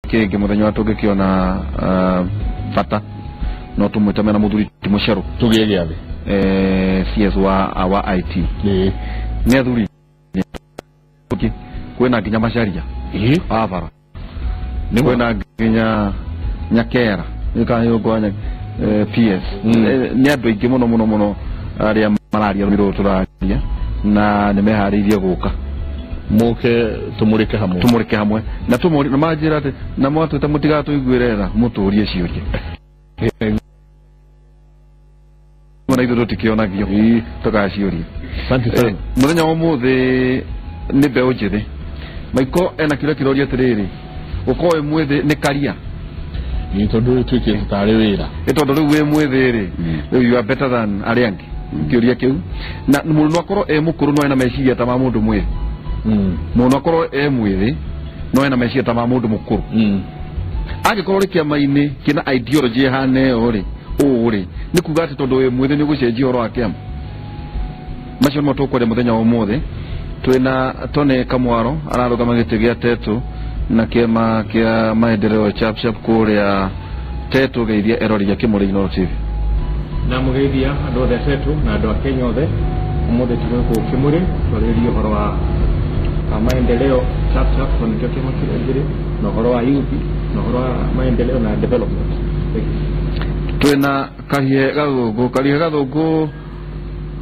Kĩngĩ mũthenya wa tũngĩkĩona bata no tũmwĩte mena mũthuri ti Mũcerũ tũgĩe gĩathĩ CS wa IT. Ĩĩ. Nĩ athuri kwĩna nginya Macharia wa bara, kwĩna nginya Nyakera nĩkanyũngwa PS. Nĩ andũ aingĩ mũno mũno mũno arĩa mararia rũrũ tũraria na nĩ meharĩirie gũka mũke tũmũrĩke hamwe, tũmũrĩke hamwe na tũmũrie na manjĩra atĩ na mwatwĩta mũtigatũiguĩre tha, mũtũrie ciũria na ithuĩ tũtikĩonagio tũgaciũria. Asante sana. Mũthenya wa ũmũthĩ nĩ mbeũ njĩthĩ. Maiko ena kĩũria kĩroria atĩrĩrĩ, gũkorwo wĩ mwĩthĩ nĩ karia? Nĩ tondũ rĩu tuĩkĩte tarĩ wĩra. Nĩ tondũ rĩu wĩ mwĩthĩ rĩ, rĩu you are better than arĩa angĩ. Kĩũria kĩu na mũndũ no akorwo e mũkũrũ no ena meciria ta ma mũndũ mwĩthĩ, mũndũ akorwo e mwĩthĩ no ena meciria ta ma mũndũ mũkũrũ. Angĩkorwo rĩ kĩama-inĩ kĩna ideology ĩhana ĩyo rĩ, ũũ rĩ nĩ kuga atĩ tondũ wĩ mwĩthĩ nĩ ũgũcenjia ũhoro wa kĩama? Macio nĩmo tũkwaria mũthenya wa ũmũthĩ. Twĩna Tony Kamwaro ararũgama gĩtĩ gĩa Tetu na kĩama kĩa Maendeleo Chapchap kũrĩa Tetu. Geithia erori a Kĩmũrĩ Inooro TV. Na mũgeithia andũ othe a Tetu na andũ a Kenya othe. Ũmũthĩ tũrĩ gũkũ Kĩmũrĩ twarĩrĩrie ũhoro wa maendeleo Chapchap, tondũ nĩkĩo kĩama kĩrĩa njĩrĩ, na ũhoro wa youth na ũhoro wa maendeleo na development. Thank you. Twĩna Kahihe Gathũngũ. Kahihe Gathũngũ,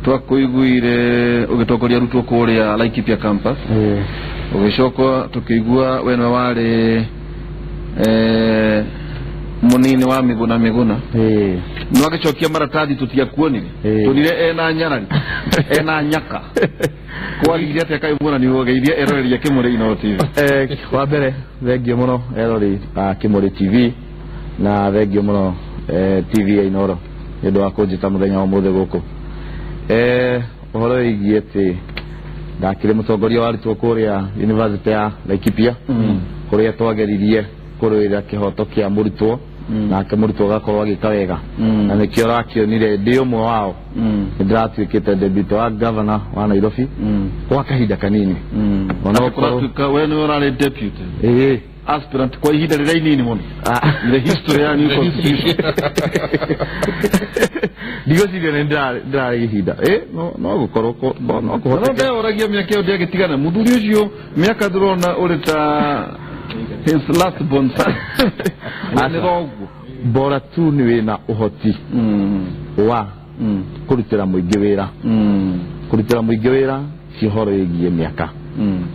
twakũiguire ũgĩtongoria arutwo kũrĩa Laikipia campus, ũgĩcoka tũkĩigua we nĩwe warĩ mũnini wa Miguna Miguna, no agĩcokia maratathi tũtiakuonire. Tũnire ena nyarari ena nyaka. Kwagire atĩa kaĩ muonani ũgeithia eroreria Kĩmũrĩ Inooro TV? Wa mbere thengio mũno erori a Kĩmũrĩ TV, na thengio mũno TV ya Inooro nĩ ũndũ wa kũnjĩta mũthenya wa ũmũthĩ gũkũ. Ũhoro wĩgiĩ atĩ ndakĩrĩ mũtongoria wa arutwo kũrĩa University ya Laikipia, kũrĩa twageririe kũrũĩra kĩhoto kĩa mũrutwo, nake mũrutwo agakorwo agĩka wega, na nĩkĩo ũrakĩonire ndĩ ũmwe wao. Nĩ ndĩratuĩkĩte deputy wa governor wa Nairobi gwa kahinda kanini. Ona okorwo Kũratuĩka we nĩwe ũrarĩ deputy ĩĩ aspirant kwa ihinda rĩrĩa inini mũno in the history ya new constitution. Ndigwĩciria nĩ ndĩrarĩ ihinda no gũkorwo no no kũhoteke. Ndeoragia mĩaka ĩyo ndĩagĩtigana mũthuri ũcio, mĩaka ndĩrona ũrĩ ta his last born son nĩ thoguo. Bora tu nĩ wĩna ũhoti wa kũrutĩra mũingĩ wĩra. Kũrutĩra mũingĩ wĩra si ũhoro wĩgiĩ mĩaka,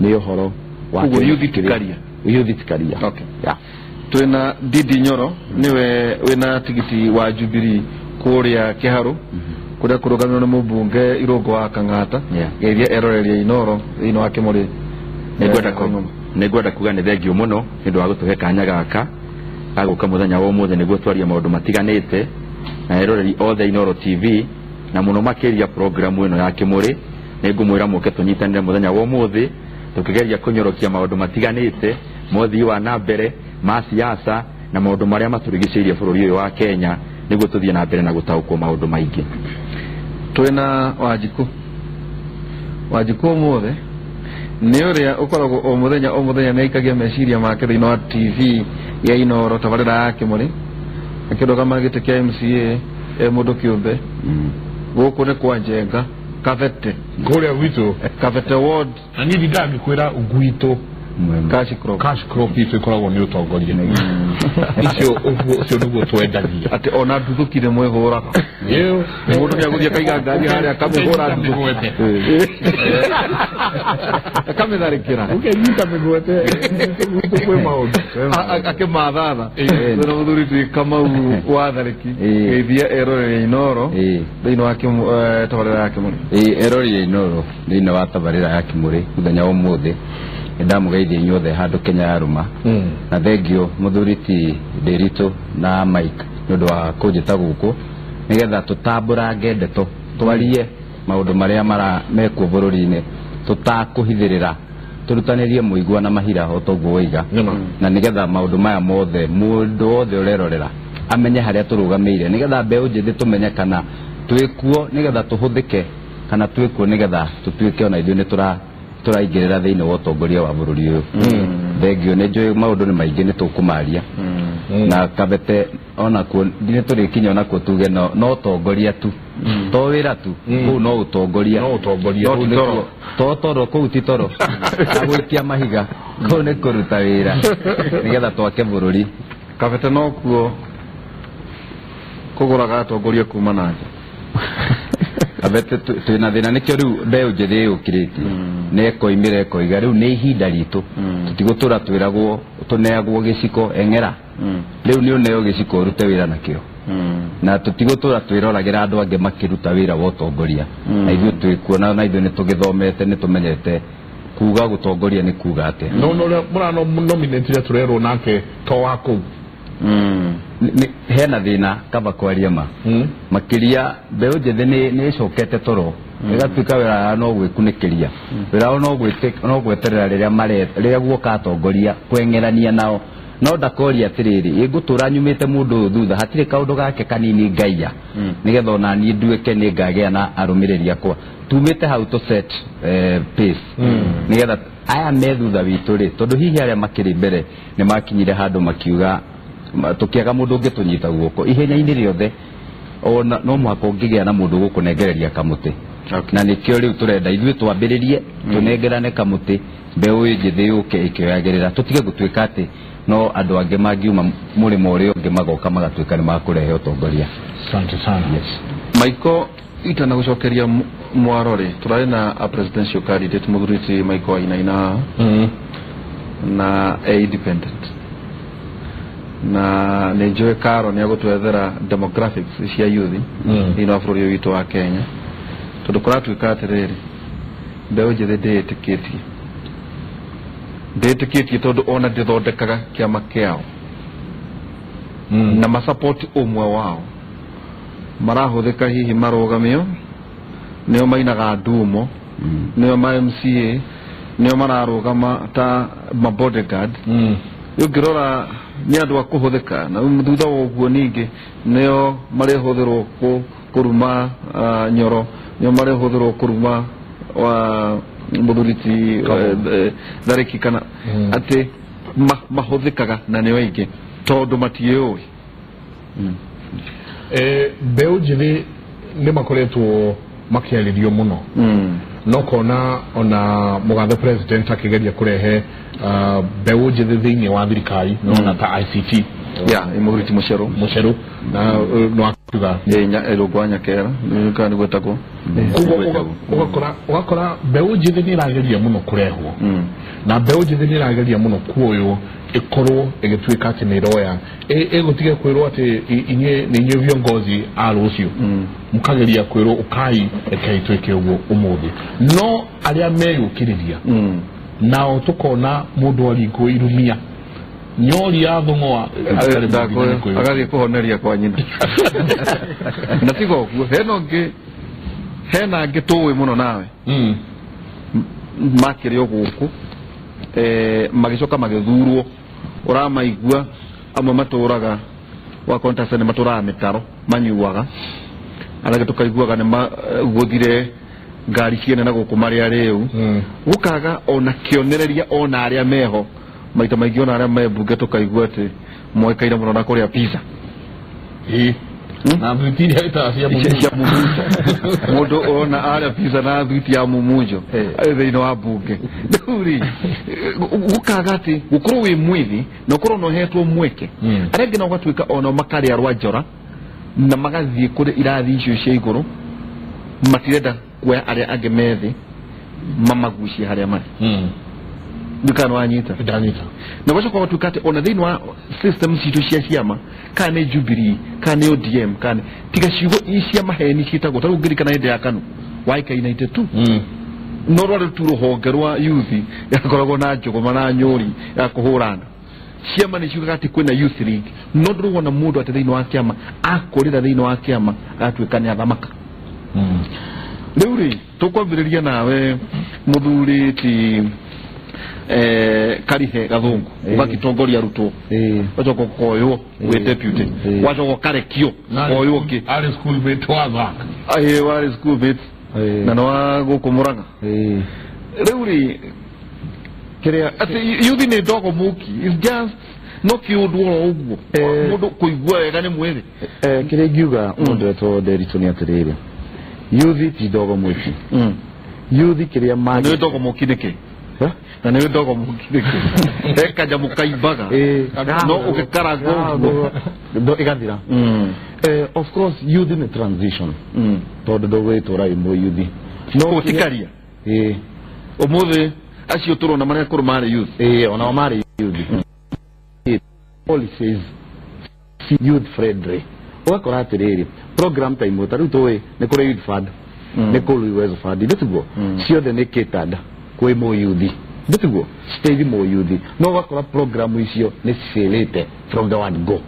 nĩ ũhoro wa Ũguo kĩama youth ti kĩrĩa- career. Youth ti career. Okay. Yeah. Twĩna Ndindi Nyoro, nĩwe wĩna tigiti wa Jubilee kũrĩa Kĩharũ, kũrĩa kũrũgamĩrĩrwo nĩ mũmbunge Irũngũ wa Kang'ata. Geithia eroreria Inooro thĩinĩ wa Kĩmũrĩ. Nĩngwenda kuga nĩ thengio mũno nĩ ũndũ wa gũtũhe kanya gaka ga gũka mũthenya wa ũmũthĩ nĩguo twarie maũndũ matiganĩte na eroreri othe Inooro TV, na mũno makĩria programu ĩno ya Kĩmũrĩ. Nĩ ngũmwĩra mũke tũnyitanĩre mũthenya wa ũmũthĩ tũkĩgeria kũnyorokia maũndũ matiganĩte ma ũthii wa na mbere, ma siasa na maũndũ marĩa matũrigicĩirie bũrũri ũyũ wa Kenya, nĩguo tũthiĩ na mbere na gũtaũkwo maũndũ maingĩ. Twĩna Wanjikũ. Wanjikũ ũmũthĩ nĩ ũrĩa ũkoragwo o mũthenya o mũthenya nĩ aikagia meciria make thĩinĩ wa TV ya Inooro tabarĩra ya Kĩmũrĩ, akĩrũgama gĩtĩ kĩa MCA e mũndũ kĩũmbe gũkũ nĩ kwa Njenga Kabete. Kũrĩa gwitũ. Kabete ward. Na niĩ ndingĩkwĩra gwitũ. Cash crop. Cash crop itũ ĩkoragwo nĩ ũtongoria icio, ũguo ũcio nĩguo twendagia. Atĩ ona nduthũki nĩ mwĩhũraga? Ĩyo. Mũndũ nĩ agũthiĩ akaiga ngari harĩa akamĩhũra nduthũki, akamĩtharĩkĩra. Ũkenyita mĩgwate gwitũ kwĩ maũndũ. Akĩmathatha. Twĩna mũthuri twi Kamau wa Tharĩki. Geithia eroreria Inooro thĩinĩ wa tabarĩra ya Kĩmũrĩ. Ĩĩ, erori ya Inooro thĩinĩ wa tabarĩra ya Kĩmũrĩ mũthenya wa ũmũthĩ, nĩ ndamũgeithia inyuothe handũ Kenya yarũma, na thengio mũthuri ti Ndĩritũ na Mike nĩ ũndũ wa kũnjĩta gũkũ nĩgetha tũtambũrange ndeto, twarie maũndũ marĩa mara mekuo bũrũri-inĩ tũtakũhithĩrĩra, tũrutanĩrie mũigua na mahira o toguo waiga, na nĩgetha maũndũ maya mothe mũndũ wothe ũrerorera amenye harĩa tũrũgamĩire, nĩgetha mbeũ njĩthĩ tũmenye kana twĩkuo nĩgetha tũhũthĩke kana twĩkuo nĩgetha tũtuĩke ona ithuĩ nĩ tũraingĩrĩra thĩinĩ wa ũtongoria wa bũrũri ũyũ. Thengio nĩ njũĩ maũndũ nĩ maingĩ nĩ tũkũmaria na Kabete onakuo nĩ tũrĩkinya onakuo tuge no ũtongoria tu to wĩra tu kũu no ũtongoria no ũtongoria to toro kũu ti toro na gwĩkia mahiga kũu nĩ kũruta wĩra nĩgetha twake bũrũri. Kabete no kuo kũgũraga atongoria kuma na nja. Kabete twĩna thĩna nĩkĩo rĩu mbeũ njĩthĩ yũkĩrĩtie nĩ ĩkoimĩra ĩkoiga rĩu nĩ ihinda ritũ tũtigũtũra twĩragwo tũneagwo gĩciko eng'era rĩu nĩ ũneo gĩciko ũrute wĩra nakĩo na tũtigũtũra twĩroragĩra andũ angĩ makĩruta wĩra wa ũtongoria na ithuĩ twĩkuona na ithuĩ nĩ tũgĩthomete nĩ tũmenyete kuga gũtongoria nĩ kuga atĩa. No no mũrano nominate tũrerwo nake to wa kũu hena thĩna kaba kwaria ma makĩria mbeũ njĩthĩ nĩ ĩcokete toro ĩgatuĩka wĩra wao no gwĩkunĩkĩria wĩra wao no gweterera rĩrĩa guoka atongoria kweng'erania nao no ndakoria atĩrĩrĩ ĩngũtũra nyumĩte mũndũ ũyũ thutha hatirĩ kaũndũ gake kanini ngaiya nĩgetha ona niĩ nduĩke nĩ ngagĩa na arũmĩrĩri akwa tumĩte hau tũ set pace nĩgetha aya me thutha witũ rĩ tondũ hihi arĩa makĩrĩ mbere nĩ makinyire handũ makiuga tũkĩaga mũndũ ũngĩtũnyita guoko ihenya-inĩ rĩothe ona no mũhaka ũngĩgĩa na mũndũ ũgũkũnengereria kamũtĩ na nĩkĩo rĩu tũrenda ithuĩ twambĩrĩrie tũnengerane kamũtĩ mbeũ njĩthĩ yũke ĩkĩoyagĩrĩra tũtige gũtuĩka atĩ no andũ angĩ mangiuma mũrĩmo ũrĩa ũngĩ magoka magatuĩka nĩ makũrehe ũtongoria. Asante sana. Yes. Maiko itana gũcokeria mwaro rĩ tũrarĩ na a presidential candidate mũthuri ti Maiko Wainaina na e independent na nĩ njũĩ Karo nĩ agũtwethera demographics cia youth thĩinĩ wa bũrũri witũ wa Kenya tondũ kũratuĩka atĩrĩrĩ mbeũ njĩthĩ ndĩĩtĩkĩtie tondũ ona ndĩthondekaga kĩama kĩao na masapoti ũmwe wao marahũthĩka hihi marũgamio nĩo mainaga ndumo nĩo ma MCA nĩo mararũgama ta ma bodyguard ũngĩrora nĩ andũ a kũhũthĩka na thutha wa ũguo ningĩ nĩo marĩhũthĩrwo kũruma Nyoro nĩo marĩhũthĩrwo kũruma wa mũthuri ti Tharĩki kana atĩ mahũthĩkaga na nĩo aingĩ tondũ matiĩũĩ. Mbeũ njĩthĩ nĩ makoretwo makĩarĩrio mũno no kona ona mũgathe president akĩgeria kũrehe mbeũ njĩthĩ thĩinĩ wa thirikari nona ta ICT ya mũthuri ti Mũcerũ na no akiuga Rũngũ wa Nyakera kana nĩguo etagwo. Ũgakora mbeũ njĩthĩ nĩ ĩrageria mũno kũrehwo na mbeũ njĩthĩ nĩ ĩrageria mũno kuoywo ĩkorwo ĩgĩtuĩka atĩ nĩ ĩroya ĩgũtige kwĩrwo atĩ inyuĩ nĩ inyuĩ viongozi a rũciũ mũkageria kwĩrwo ũkai rekei twĩke ũguo ũmũthĩ no arĩa meyũkĩrĩria nao tũkona mũndũ aringwo irumia nyori ya thũng'wa agathiĩ kũhoneria kwa nyina na tiga ũguo hena ũngĩ hena angĩ tũĩ mũno nawe makĩrĩ o gũkũ magĩcoka magĩthurwo ũramaigua amwe matũraga wa contest nĩ matũraga mĩtaro manyuaga arĩa angĩ tũkaiguaga nĩ magũthire ngari ciene na gũkũ marĩa rĩu gũkaga ona kĩonereria ona arĩa meho maita maingĩ ona arĩa me mbunge tũkaigua atĩ moĩkaine mũno na kũrĩa pizza na thuiti iria ĩtaga cia mũmunjo mũndũ ũrona arĩa pizza na thuiti ya mũmunjo arĩ thĩinĩ wa mbunge rĩu rĩ gũkaga atĩ gũkorwo wĩ mwĩthĩ na ũkorwo na ũhetwo mweke arĩa angĩ nao ũgatuĩka onao makarĩa rwa njora na magathiĩ kũrĩ irathi icio cia igũrũ matirenda kuoya arĩa angĩ methĩ mamagucie harĩa marĩ ndikana wanyita ndanyita na gwacoka gwatuĩka atĩ ona thĩinĩ wa system citũ cia ciama kana nĩ Jubilee kana nĩ ODM kana tiga ciugo cia maheni ciĩtagwo ta rĩu ngĩririkana hĩndĩ ya KANU waikaina tu no rwarĩ tu rũhonge rwa youth yakoragwo na njũgũma na nyũri ya kũhũra andũ ciama nĩ ciugaga atĩ kwĩna youth league no ndũrĩ wona mũndũ atĩ thĩinĩ wa kĩama akũrĩra thĩinĩ wa kĩama agatuĩka nĩ athamaka. Rĩu rĩ tũkwambĩrĩria nawe mũthuri ti Karihe Gathungu ũgakitongoria arutwo wacoka ũkoywo wĩ deputy wacoka ũkarekio koywo ũngĩ arĩ schoolmate wa Zack warĩ schoolmate na nĩ wa gũkũ Mũrang'a. Rĩu rĩ Kĩrĩa atĩ yuthi nĩ ndogo mũki, it's just no kĩũndũ oro ũguo mũndũ kũigua wega nĩ mwĩrĩ. Kĩrĩa ingiuga mũndũ wetwo Nderitu nĩ atĩrĩrĩ, yuthi ti ndogo mwĩki. Yuthi kĩrĩa mangĩ nĩ ndogo mũki nĩkĩ? Na nĩ ndogo mũki nĩkĩ? He kanyamũ kaimbaga no ũgĩkaranga ũguo ĩgathira. Of course youth nĩ transition, tondũ ndũgwĩtũra wĩ mũyuthi. No tikaria ũmũthĩ acio tũrona marĩa akũrũ marĩ youth. Onao marĩ youth. Policies youth friendly. Ũgakora atĩrĩrĩ, program ta imwe ta rĩu tũĩ nĩ kũrĩ youth fund, nĩ kũrĩ Uwezo Fund, ndĩtiguo ciothe nĩ catered kwĩ mũyuthi, ndĩtiguo citeithie mũyuthi. No ũgakora program icio nĩ cifailĩte from the word go,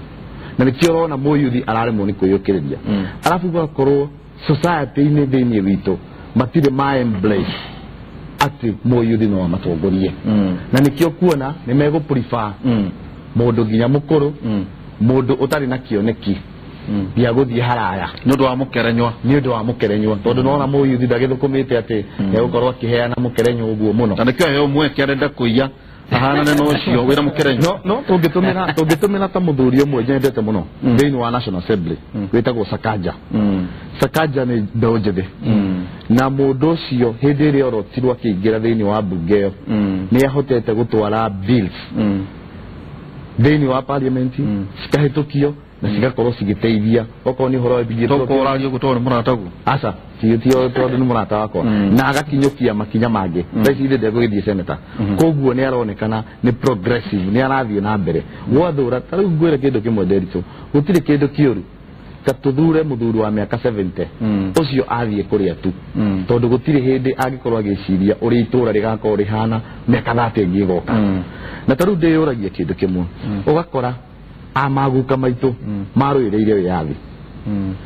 na nĩkĩo ũrona mũyuthi araremwo nĩ kwĩyũkĩrĩria. Arabu gũgakorwo society-inĩ thĩinĩ witũ matirĩ ma embrace atĩ mũyuthi no amatongorie, na nĩkĩo kuona nĩ megũ prefer mũndũ nginya mũkũrũ, mũndũ ũtarĩ na kĩoneki gĩa gũthiĩ haraya nĩ ũndũ wa mũkerenywa, nĩ ũndũ wa mũkerenywa, tondũ nona mũyuthi ndagĩthũkũmĩte atĩ egũkorwo akĩheana mũkerenywa ũguo mũno, na nĩkĩo aheo mweke arenda kũiya ahanane na ũcio wĩna mũkerenywa. No tũngĩtũmĩra ta mũthuri ũmwe nyendete mũno thĩinĩ wa National Assembly wĩtagwo Sakaja. Sakaja nĩ mbeũ njĩthĩ, na mũndũ ũcio hĩndĩ ĩrĩa orotirwo akĩingĩra thĩinĩ wa mbunge ĩyo nĩ ahotete gũtwara bills thĩinĩ wa parliament cikahĩtũkio na cigakorwo cigĩteithia okorwo nĩ ũhoro wĩgiĩ tũkũrario gũtwarwo nĩ mũrataguo. Aca tio tondũ nĩ mũrata wakwa, na agakinyũkia makinya mangĩ. Thaa ici ithe ndegũgĩthiĩ seneta, koguo nĩ aronekana nĩ progressive, nĩ arathiĩ na mbere gwathũra. Ta rĩu ngwĩre kĩndũ kĩmwe Nderitu, gũtirĩ kĩndũ kĩũru ta tũthure mũthuri wa mĩaka 70 ũcio athiĩ kũrĩa tu, tondũ gũtirĩ hĩndĩ angĩkorwo agĩciria ũrĩa itũra rĩgakorwo rĩhana mĩaka 30 ĩngĩ ĩgoka. Na ta rĩu ndĩyũragia kĩndũ kĩmwe, ũgakora amaguka maitũ marũĩrĩire wĩyathi,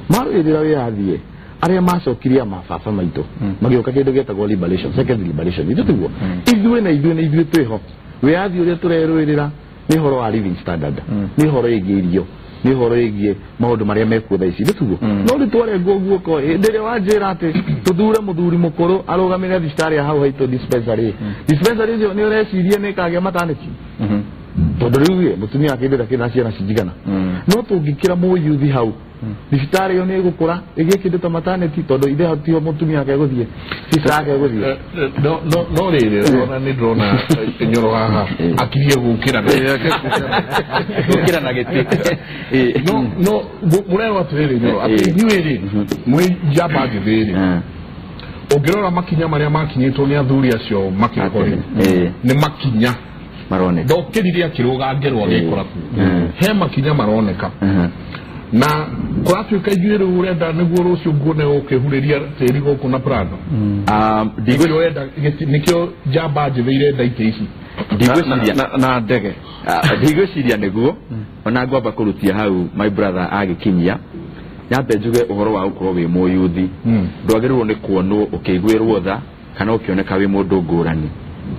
marũĩrĩra wĩyathi arĩa macokirie mababa maitũ magĩũka kĩndũ gĩetagwo liberation, second liberation, ithuĩ tiguo ithuĩ na ithuĩ na ithuĩ twĩho. Wĩyathi ũrĩa tũrerũĩrĩra nĩ ũhoro wa living standard, nĩ ũhoro ĩgiĩ irio, nĩ ũhoro ĩgiĩ maũndũ marĩa mekuo thaa ici, tiguo. No rĩu twarengwo guoko hĩndĩ ĩrĩa wanjĩra atĩ tũthure mũthuri mũkũrũ arũgamĩrĩre thibitarĩ ya hau haitũ dispensary, dispensary ĩcio nĩ ũreciria nĩ ĩkagĩa maternity, tondũ rĩu ĩ mũtumia wake ndĩra kĩna ciana cinjigana. No tũngĩkĩra mũyuthi hau thibitarĩ ĩyo nĩ ĩgũkũra ĩgĩe kĩndũ ta maternity, tondũ ithe tiho mũtumia wake egũthiĩ, sister yake egũthiĩ. No rĩrĩ ona nĩ ndĩrona Nyoro haha akirie gũkĩra gũkĩra na gĩtĩ. No mũrerwo atĩrĩrĩ Nyoro, atĩ inyuĩ rĩ mwĩ njamba njĩthĩ rĩ, ũngĩrora makinya marĩa makinyĩtwo nĩ athuri acio makĩrĩ nĩ makinya maroneka, ndokĩrire akĩrũga ngerwo agĩkora kuo, he makinya maroneka. Na kũratuĩka ithuĩ rĩu ũrenda nĩguo rũciũ nguone ũkĩhurĩria tĩri gũkũ na Prado, nĩkĩo njamba njĩthĩ irenda itĩ ici na ndege. Ndigwĩciria nĩguo ona ngwamba kũrutia hau my brother agĩkinyia, nyambe njuge ũhoro wa gũkorwo wĩ mũyuthi ndwagĩrĩirwo nĩ kuonwo ũkĩiguĩrwo tha kana ũkĩoneka wĩ mũndũ ngũrani,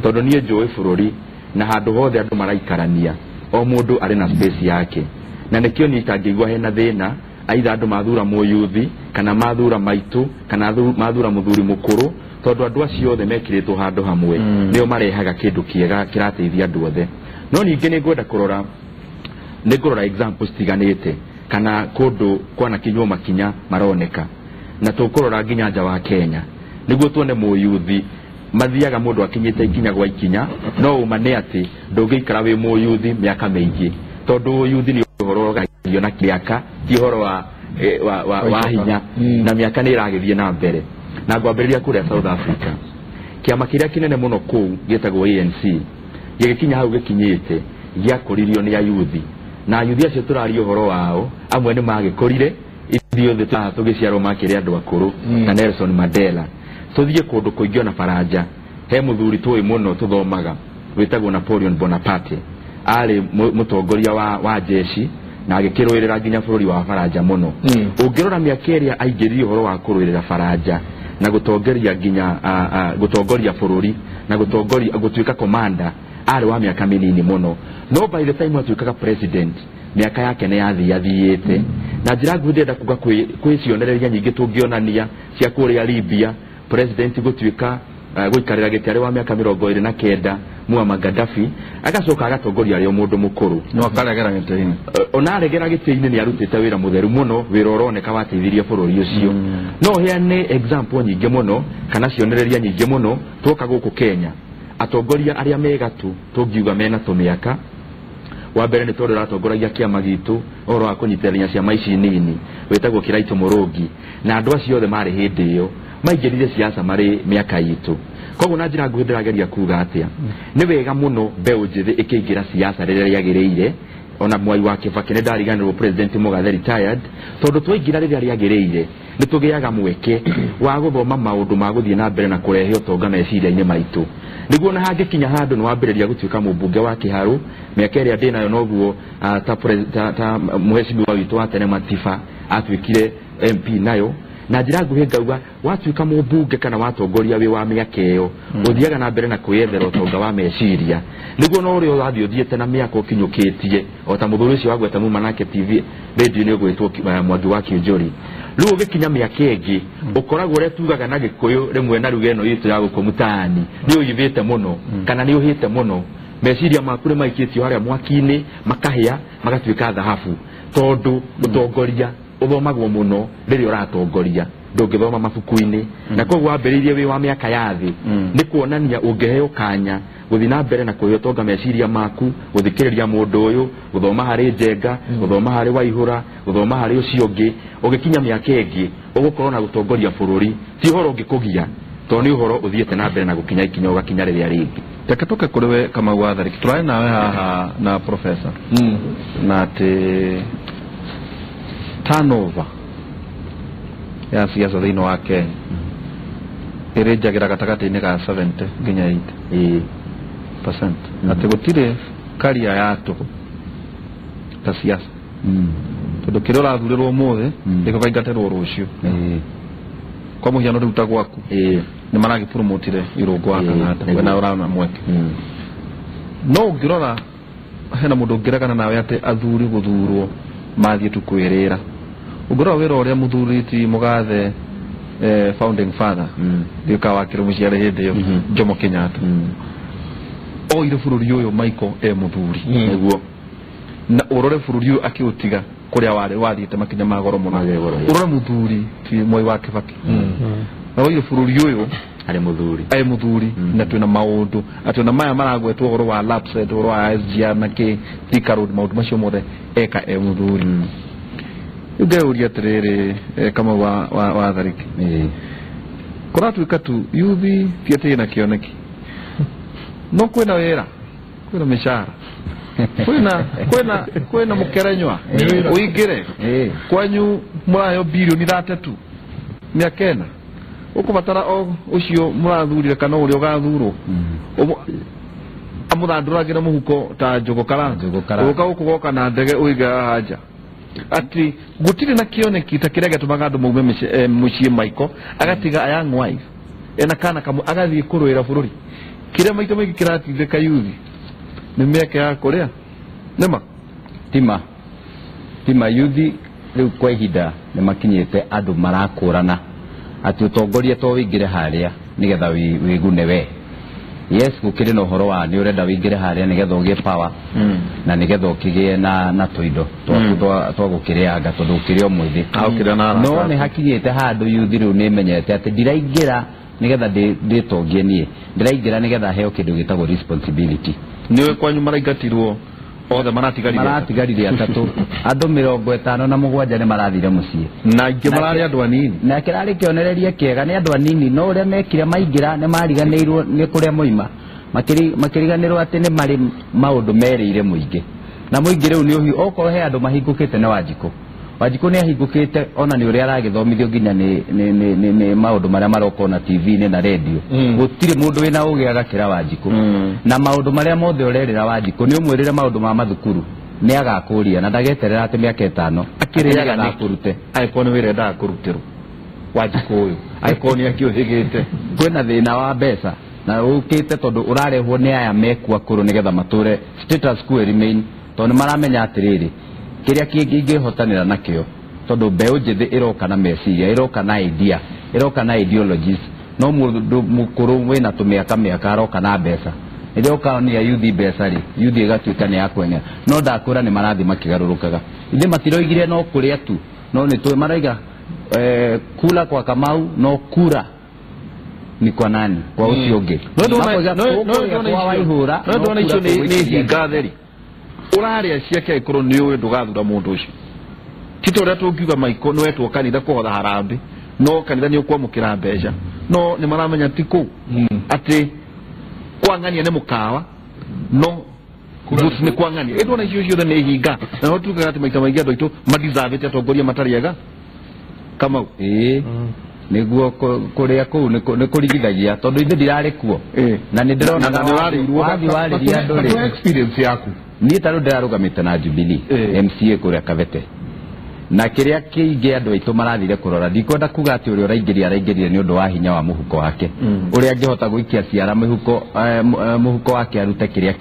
tondũ niĩ njũĩ bũrũri na handũ hothe andũ maraikarania o mũndũ arĩ na space yake, na nĩkĩo niĩ itangĩigua hena thĩna aitha andũ mathura mũyuthi kana mathura maitũ kana mathura mũthuri mũkũrũ, tondũ andũ acio othe mekĩrĩtwo handũ hamwe nĩo marehaga kĩndũ kĩega kĩrateithia andũ othe. No ningĩ nĩ ngwenda kũrora, nĩ ngũrora examples citiganĩte kana kũndũ kwanakinywo makinya maroneka, na tũkũrora nginya nja wa Kenya nĩguo tuone mũyuthi mathiaga mũndũ akinyĩte ikinya gwa ikinya. No ũma nĩ atĩ ndũngĩikara wĩ mũyuthi mĩaka mĩingĩ, tondũ ũyuthi nĩ ũhoro ũgagio na mĩaka, ti ũhoro wa hinya, na mĩaka nĩ ĩragĩthiĩ na mbere. Na ngwambĩrĩria kũrĩa South Africa, kĩama kĩrĩa kĩnene mũno kũu gĩtagwo ANC gĩgĩkinya hau gĩkinyĩte gĩakũririo nĩ ayuthi, na ayuthi acio tũraria ũhoro wao amwe nĩ magĩkũrire ithuĩ othe tũgĩciarwo makĩrĩ andũ akũrũ na Nelson Mandela. Tũthiĩ kũndũ kũingĩ ona Faranja, he mũthuri tũĩ mũno tũthomaga wĩtagwo Napoleon Bonaparte, arĩ mũtongoria wa jeshi na agĩkĩrũĩrĩra nginya bũrũri wa Faranja mũno. Ũngĩrora mĩaka ĩrĩa aingĩrire ũhoro wa kũrũĩrĩra Faranja na gũtongoria nginya gũtongoria bũrũri na gũtongoria gũtuĩka commander, arĩ wa mĩaka mĩnini mũno. No by the time atuĩkaga president mĩaka yake nĩ yathiathiĩte. Na njĩra nguhĩ ndĩrenda kuga kwĩ cionereria nyingĩ tũngĩonania cia kũrĩa Libya, president gũtuĩka gũikarĩra gĩtĩ arĩ wa mĩaka 29 Muammar Gaddafi agacoka agatongoria arĩ o mũndũ mũkũrũ no akaregera gĩtĩ-inĩ ona aregera gĩtĩ-inĩ nĩ arutĩte wĩra mũtheru mũno wĩra ũroneka wateithirie bũrũri ũcio no heane example nyingĩ mũno kana cionereria nyingĩ mũno twoka gũkũ Kenya atongoria arĩa megatũ tũngiuga mena tũmĩaka wa mbere nĩ tondũ ũratongoragia kĩama gitũ ũhoro wa kũnyitithania ciama ici nini wĩtagwo Kiraito Mũrũngi na andũ acio othe marĩ hĩndĩ ĩyo maingĩrire siasa marĩ mĩaka itũ koguo na njĩra nguhĩ ndĩrageria kuga atĩa nĩ wega mũno mbeũ njĩthĩ ĩkĩingĩra siasa rĩrĩa rĩagĩrĩire ona Mwai wa Kibaki nĩ ndariganĩrwo President Mugathe retired tondũ twaingĩra rĩrĩa rĩagĩrĩire nĩ tũgĩaga mweke wa gũthoma maũndũ ma gũthiĩ na mbere na kũrehe ũtonga meciria-inĩ maitũ nĩguo na hangĩkinya handũ nĩ wambĩrĩria gũtuĩka mũmbunge wa Kĩharũ mĩaka ĩrĩa ndĩ nayo noguo ta mũhecimiwa witũ wa tene Matiba atuĩkire MP nayo na njĩra nguhĩ ngauga watuĩka mũmbunge kana watongoria wĩ wa mĩaka ĩyo ũthiaga na mbere na kwĩyethera ũtonga wa meciria nĩguo no ũrĩa ũrathiĩ ũthiĩte na mĩaka ũkinyũkĩtie o ta mũthuri ũcio wagweta muma nake TV radio-inĩ ũgwĩtwo Mwangi wa Kĩũnjũri rĩu ũgĩkinya mĩaka ĩngĩ ũkoragwo ũrĩa tugaga na Gĩkũyũ rĩmwe na ruga ĩno itũ ya gũkũ mtaani nĩ ũivĩte mũno kana nĩ ũhĩte mũno meciria maku nĩ maikĩtio harĩa mwaki-inĩ makahĩa magatuĩka thahabu tondũ ũtongoria uthomagwo muno rĩrĩa ũratongoria ndũngĩthoma mabuku-inĩ na koguo wambĩrĩirie wĩ wa mĩaka ya thĩ nĩ kuonania ũngĩheo kanya gũthiĩ na mbere na kũhe ũtonga meciria maku gũthikĩrĩria mũndũ ũyũ gũthoma harĩ Njenga gũthoma harĩ Waihũra gũthoma harĩ ũcio ũngĩ ũgĩkinya mĩaka ĩngĩ ũgũkorwo na gũtongoria bũrũri ti ũhoro ũngĩkũgia tondũ nĩ ũhoro ũthiĩte na mbere na gũkinya ikinya ũgakinya rĩrĩa rĩngĩ reke tũke kũrĩ we Kamau wa Thariki tũrarĩ nawe haha na professor na atĩ turnover ya siasa thĩinĩ wa Kenya ĩrĩnjagĩra gatagatĩ-inĩ ga 70 nginya 80% atĩ gũtirĩ karia ya tũhũ ta siasa tondũ kĩrĩa ũrathurĩrwo ũmũthĩ nĩkĩo ũkaingatĩrwo rũciũ kwa mũhiano rĩu ta gwaku nĩ maragĩpromotire Irũngũ wa Kang'ata we nawe ũrona mweke no ũngĩrora hena mũndũ ũngĩregana nawe atĩ athuri gũthurwo mathiĩ tu kwĩrĩra ũngĩrora wĩra ũrĩa mũthuri ti Mũgathe founding father ndiũka wakĩrĩ mũciarĩ hĩndĩ ĩyo Jomo Kenyatta oire bũrũri ũyũ Michael e mũthuri nĩguo na ũrore bũrũri ũyũ akĩũtiga kũrĩa warĩ wathiĩte makinya ma goro mũno ũrore mũthuri ti Mwai wa Kibaki na oire bũrũri ũyũ arĩ mũthuri arĩ mũthuri na twĩna maũndũ atĩ ona maya maragwetwo ũhoro wa LAPSSET ũhoro wa SGR na kĩ Thika Road maũndũ macio mothe eka e mũthuri rĩu ngeyũria atĩrĩrĩ Kamau wa Thariki kũratuĩka tu yuthi ti atĩ ĩna kĩoneki no kwĩna wĩra kwĩna mĩcara kwĩna mũkerenywa ũingĩre kwanyu mũraheo birioni 32 mĩaka ĩna ũkũbatara o ũcio mũrathurire kana ũrĩa ũgathurwo amũthandũragĩre mũhuko ta Njũgũ Karanga ũka gũkũ goka na ndege ũige haha nja atĩ gũtirĩ na kĩoneki ta kĩrĩa gĩatũmaga andũ maume mũciĩ Michael agatiga a young wife ena kana kamwe agathiĩ kũrũĩra bũrũri kĩrĩa maita maingĩ kĩratindĩka yuthi nĩ mĩaka ya kũrĩa nĩma tima yuthi rĩu kwa ihinda nĩ makinyĩte andũ marakũrana atĩ ũtongoria to wĩingĩre harĩa nĩgetha wĩgune we yes gũkĩrĩ na ũhoro wa nĩ ũrenda wĩingĩre harĩa nĩgetha ũgĩe power na nĩgetha ũkĩgĩe na tũindo twa gũkĩrĩanga tondũ ũkĩrĩ o mwĩthĩ no nĩ hakinyĩte handũ yuthi rĩu nĩ ĩmenyete atĩ ndiraingĩra nĩgetha ndĩtongie niĩ ndĩraingĩra nĩgetha heo kĩndũ gĩtagwo responsibility nĩwe kwanyu maraingatirwo othe maratigarire atatũ andũ 57 nĩ marathire mũciĩ na aingĩ mararĩ andũ anini na kĩrarĩ kĩonereria kĩega nĩ andũ anini no ũrĩa mekire maingĩra nĩ mariganĩirwo nĩ kũrĩa moima makĩriganĩrwo atĩ nĩ marĩ maũndũ merĩire mũingĩ na mũingĩ rĩu nĩ ũhiũ okorwo he andũ mahingũkĩte nĩ Wanjikũ Wanjikũ nĩ ahingũkĩte ona nĩ ũrĩa aragĩthomithio nginya nĩ maũndũ marĩa maroka ona TV-inĩ na radio gũtirĩ mũndũ wĩna ũgĩ agakĩra Wanjikũ na maũndũ marĩa mothe ũrerĩra Wanjikũ nĩ ũmwĩrĩre maũndũ ma mathukuru nĩ agakũria na ndageterera atĩ mĩaka 5 akĩrĩaga nĩkũrute angĩkorwo nĩ wĩra endaga kũrutĩrwo Wanjikũ ũyũ angĩkorwo nĩ akĩũhĩgĩte kwĩna thĩna wa mbeca na ũkĩte tondũ ũrarehwo nĩ aya mekua akũrũ nĩgetha matũre status quo remain tondũ nĩ maramenya atĩrĩrĩ kĩrĩa kĩngĩ ingĩhotanĩra nakĩo tondũ mbeũ njĩthĩ ĩroka na meciria ĩroka na idea ĩroka na ideologies No mũndũ mũkũrũ wĩna tũmĩaka mĩaka aroka na mbeca. Rĩrĩa ũkaonia yuthi mbeca rĩ, yuthi ĩgatuĩka nĩ ya kweng'era. No ndakwĩra nĩ marathiĩ makĩgarũrũkaga. Ithe matiroigire no kũrĩa tu, no nĩ tũĩ maraiga kula kwa Kamau no kura ni kwa nani? Kwa ũcio ũngĩ. No ndona icio nĩ hinga theri. Ũrarĩa ciake angĩkorwo nĩ ũĩ ndũgathura mũndũ ũcio. Ti ta ũrĩa tũngiuga Maiko nĩ wetwo kanitha kũhotha harambĩ, no kanitha nĩ ũkwamũkĩra mbeca. No nĩ maramenya ti kũu atĩ kwang'ania nĩ mũkawa, no votes nĩ kwang'ania. Ĩ ndona icio ciothe nĩ hinga. Na no tugaga atĩ maita maingĩ andũ aitũ madisavĩte atongoria matarĩ ega. Kamau. Ĩĩ. Nĩguo kũrĩa kũu nĩ kũrigithagia tondũ ithe ndirarĩ kuo. Na nĩ ndĩrona wathiĩ warĩria andũ rĩ. Experience yaku. Niĩ ta rĩu ndĩrarũgamĩte na Jubilee MCA kũrĩa Kabete. Na kĩrĩa kĩingĩ andũ aitũ marathire kũrora, ndikwenda kuga atĩ ũrĩa ũraingĩria araingĩrire nĩ ũndũ wa hinya wa mũhuko wake. Ũrĩa angĩhota gũikia ciara mũhuko mũhuko wake arute kĩrĩa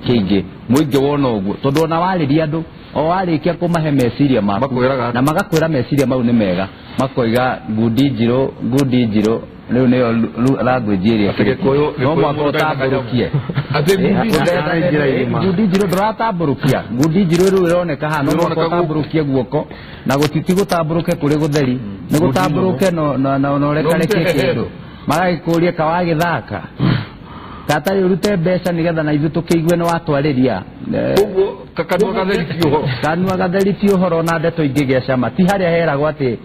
kĩingĩ. Mũingĩ wona ũguo tondũ ona warĩria andũ o warĩkia kũmahe meciria maku na magakwĩra meciria mau nĩ mega, makoiga ngundi njirũ, ngundi njirũ rĩu nĩyo language ĩrĩa no mwaka ũtambũrũkie. Ngundi njirũ ndũratambũrũkia, ngundi njirũ rĩu ĩroneka haha, no mwaka ũtambũrũkie guoko na gũtiti gũtambũrũke kũrĩ gũtheri, nĩ gũtambũrũke na ũrekareke kĩndũ. Maragĩkũria kawagĩthaka katarĩ ũrute mbeca nĩgetha na ithuĩ tũkĩigue nĩ watwarĩria. Ũguo kanua gatheri ti ũhoro. Kanua gatheri ti ũhoro na ndeto ingĩgĩa cama. Ti harĩa heragwo atĩ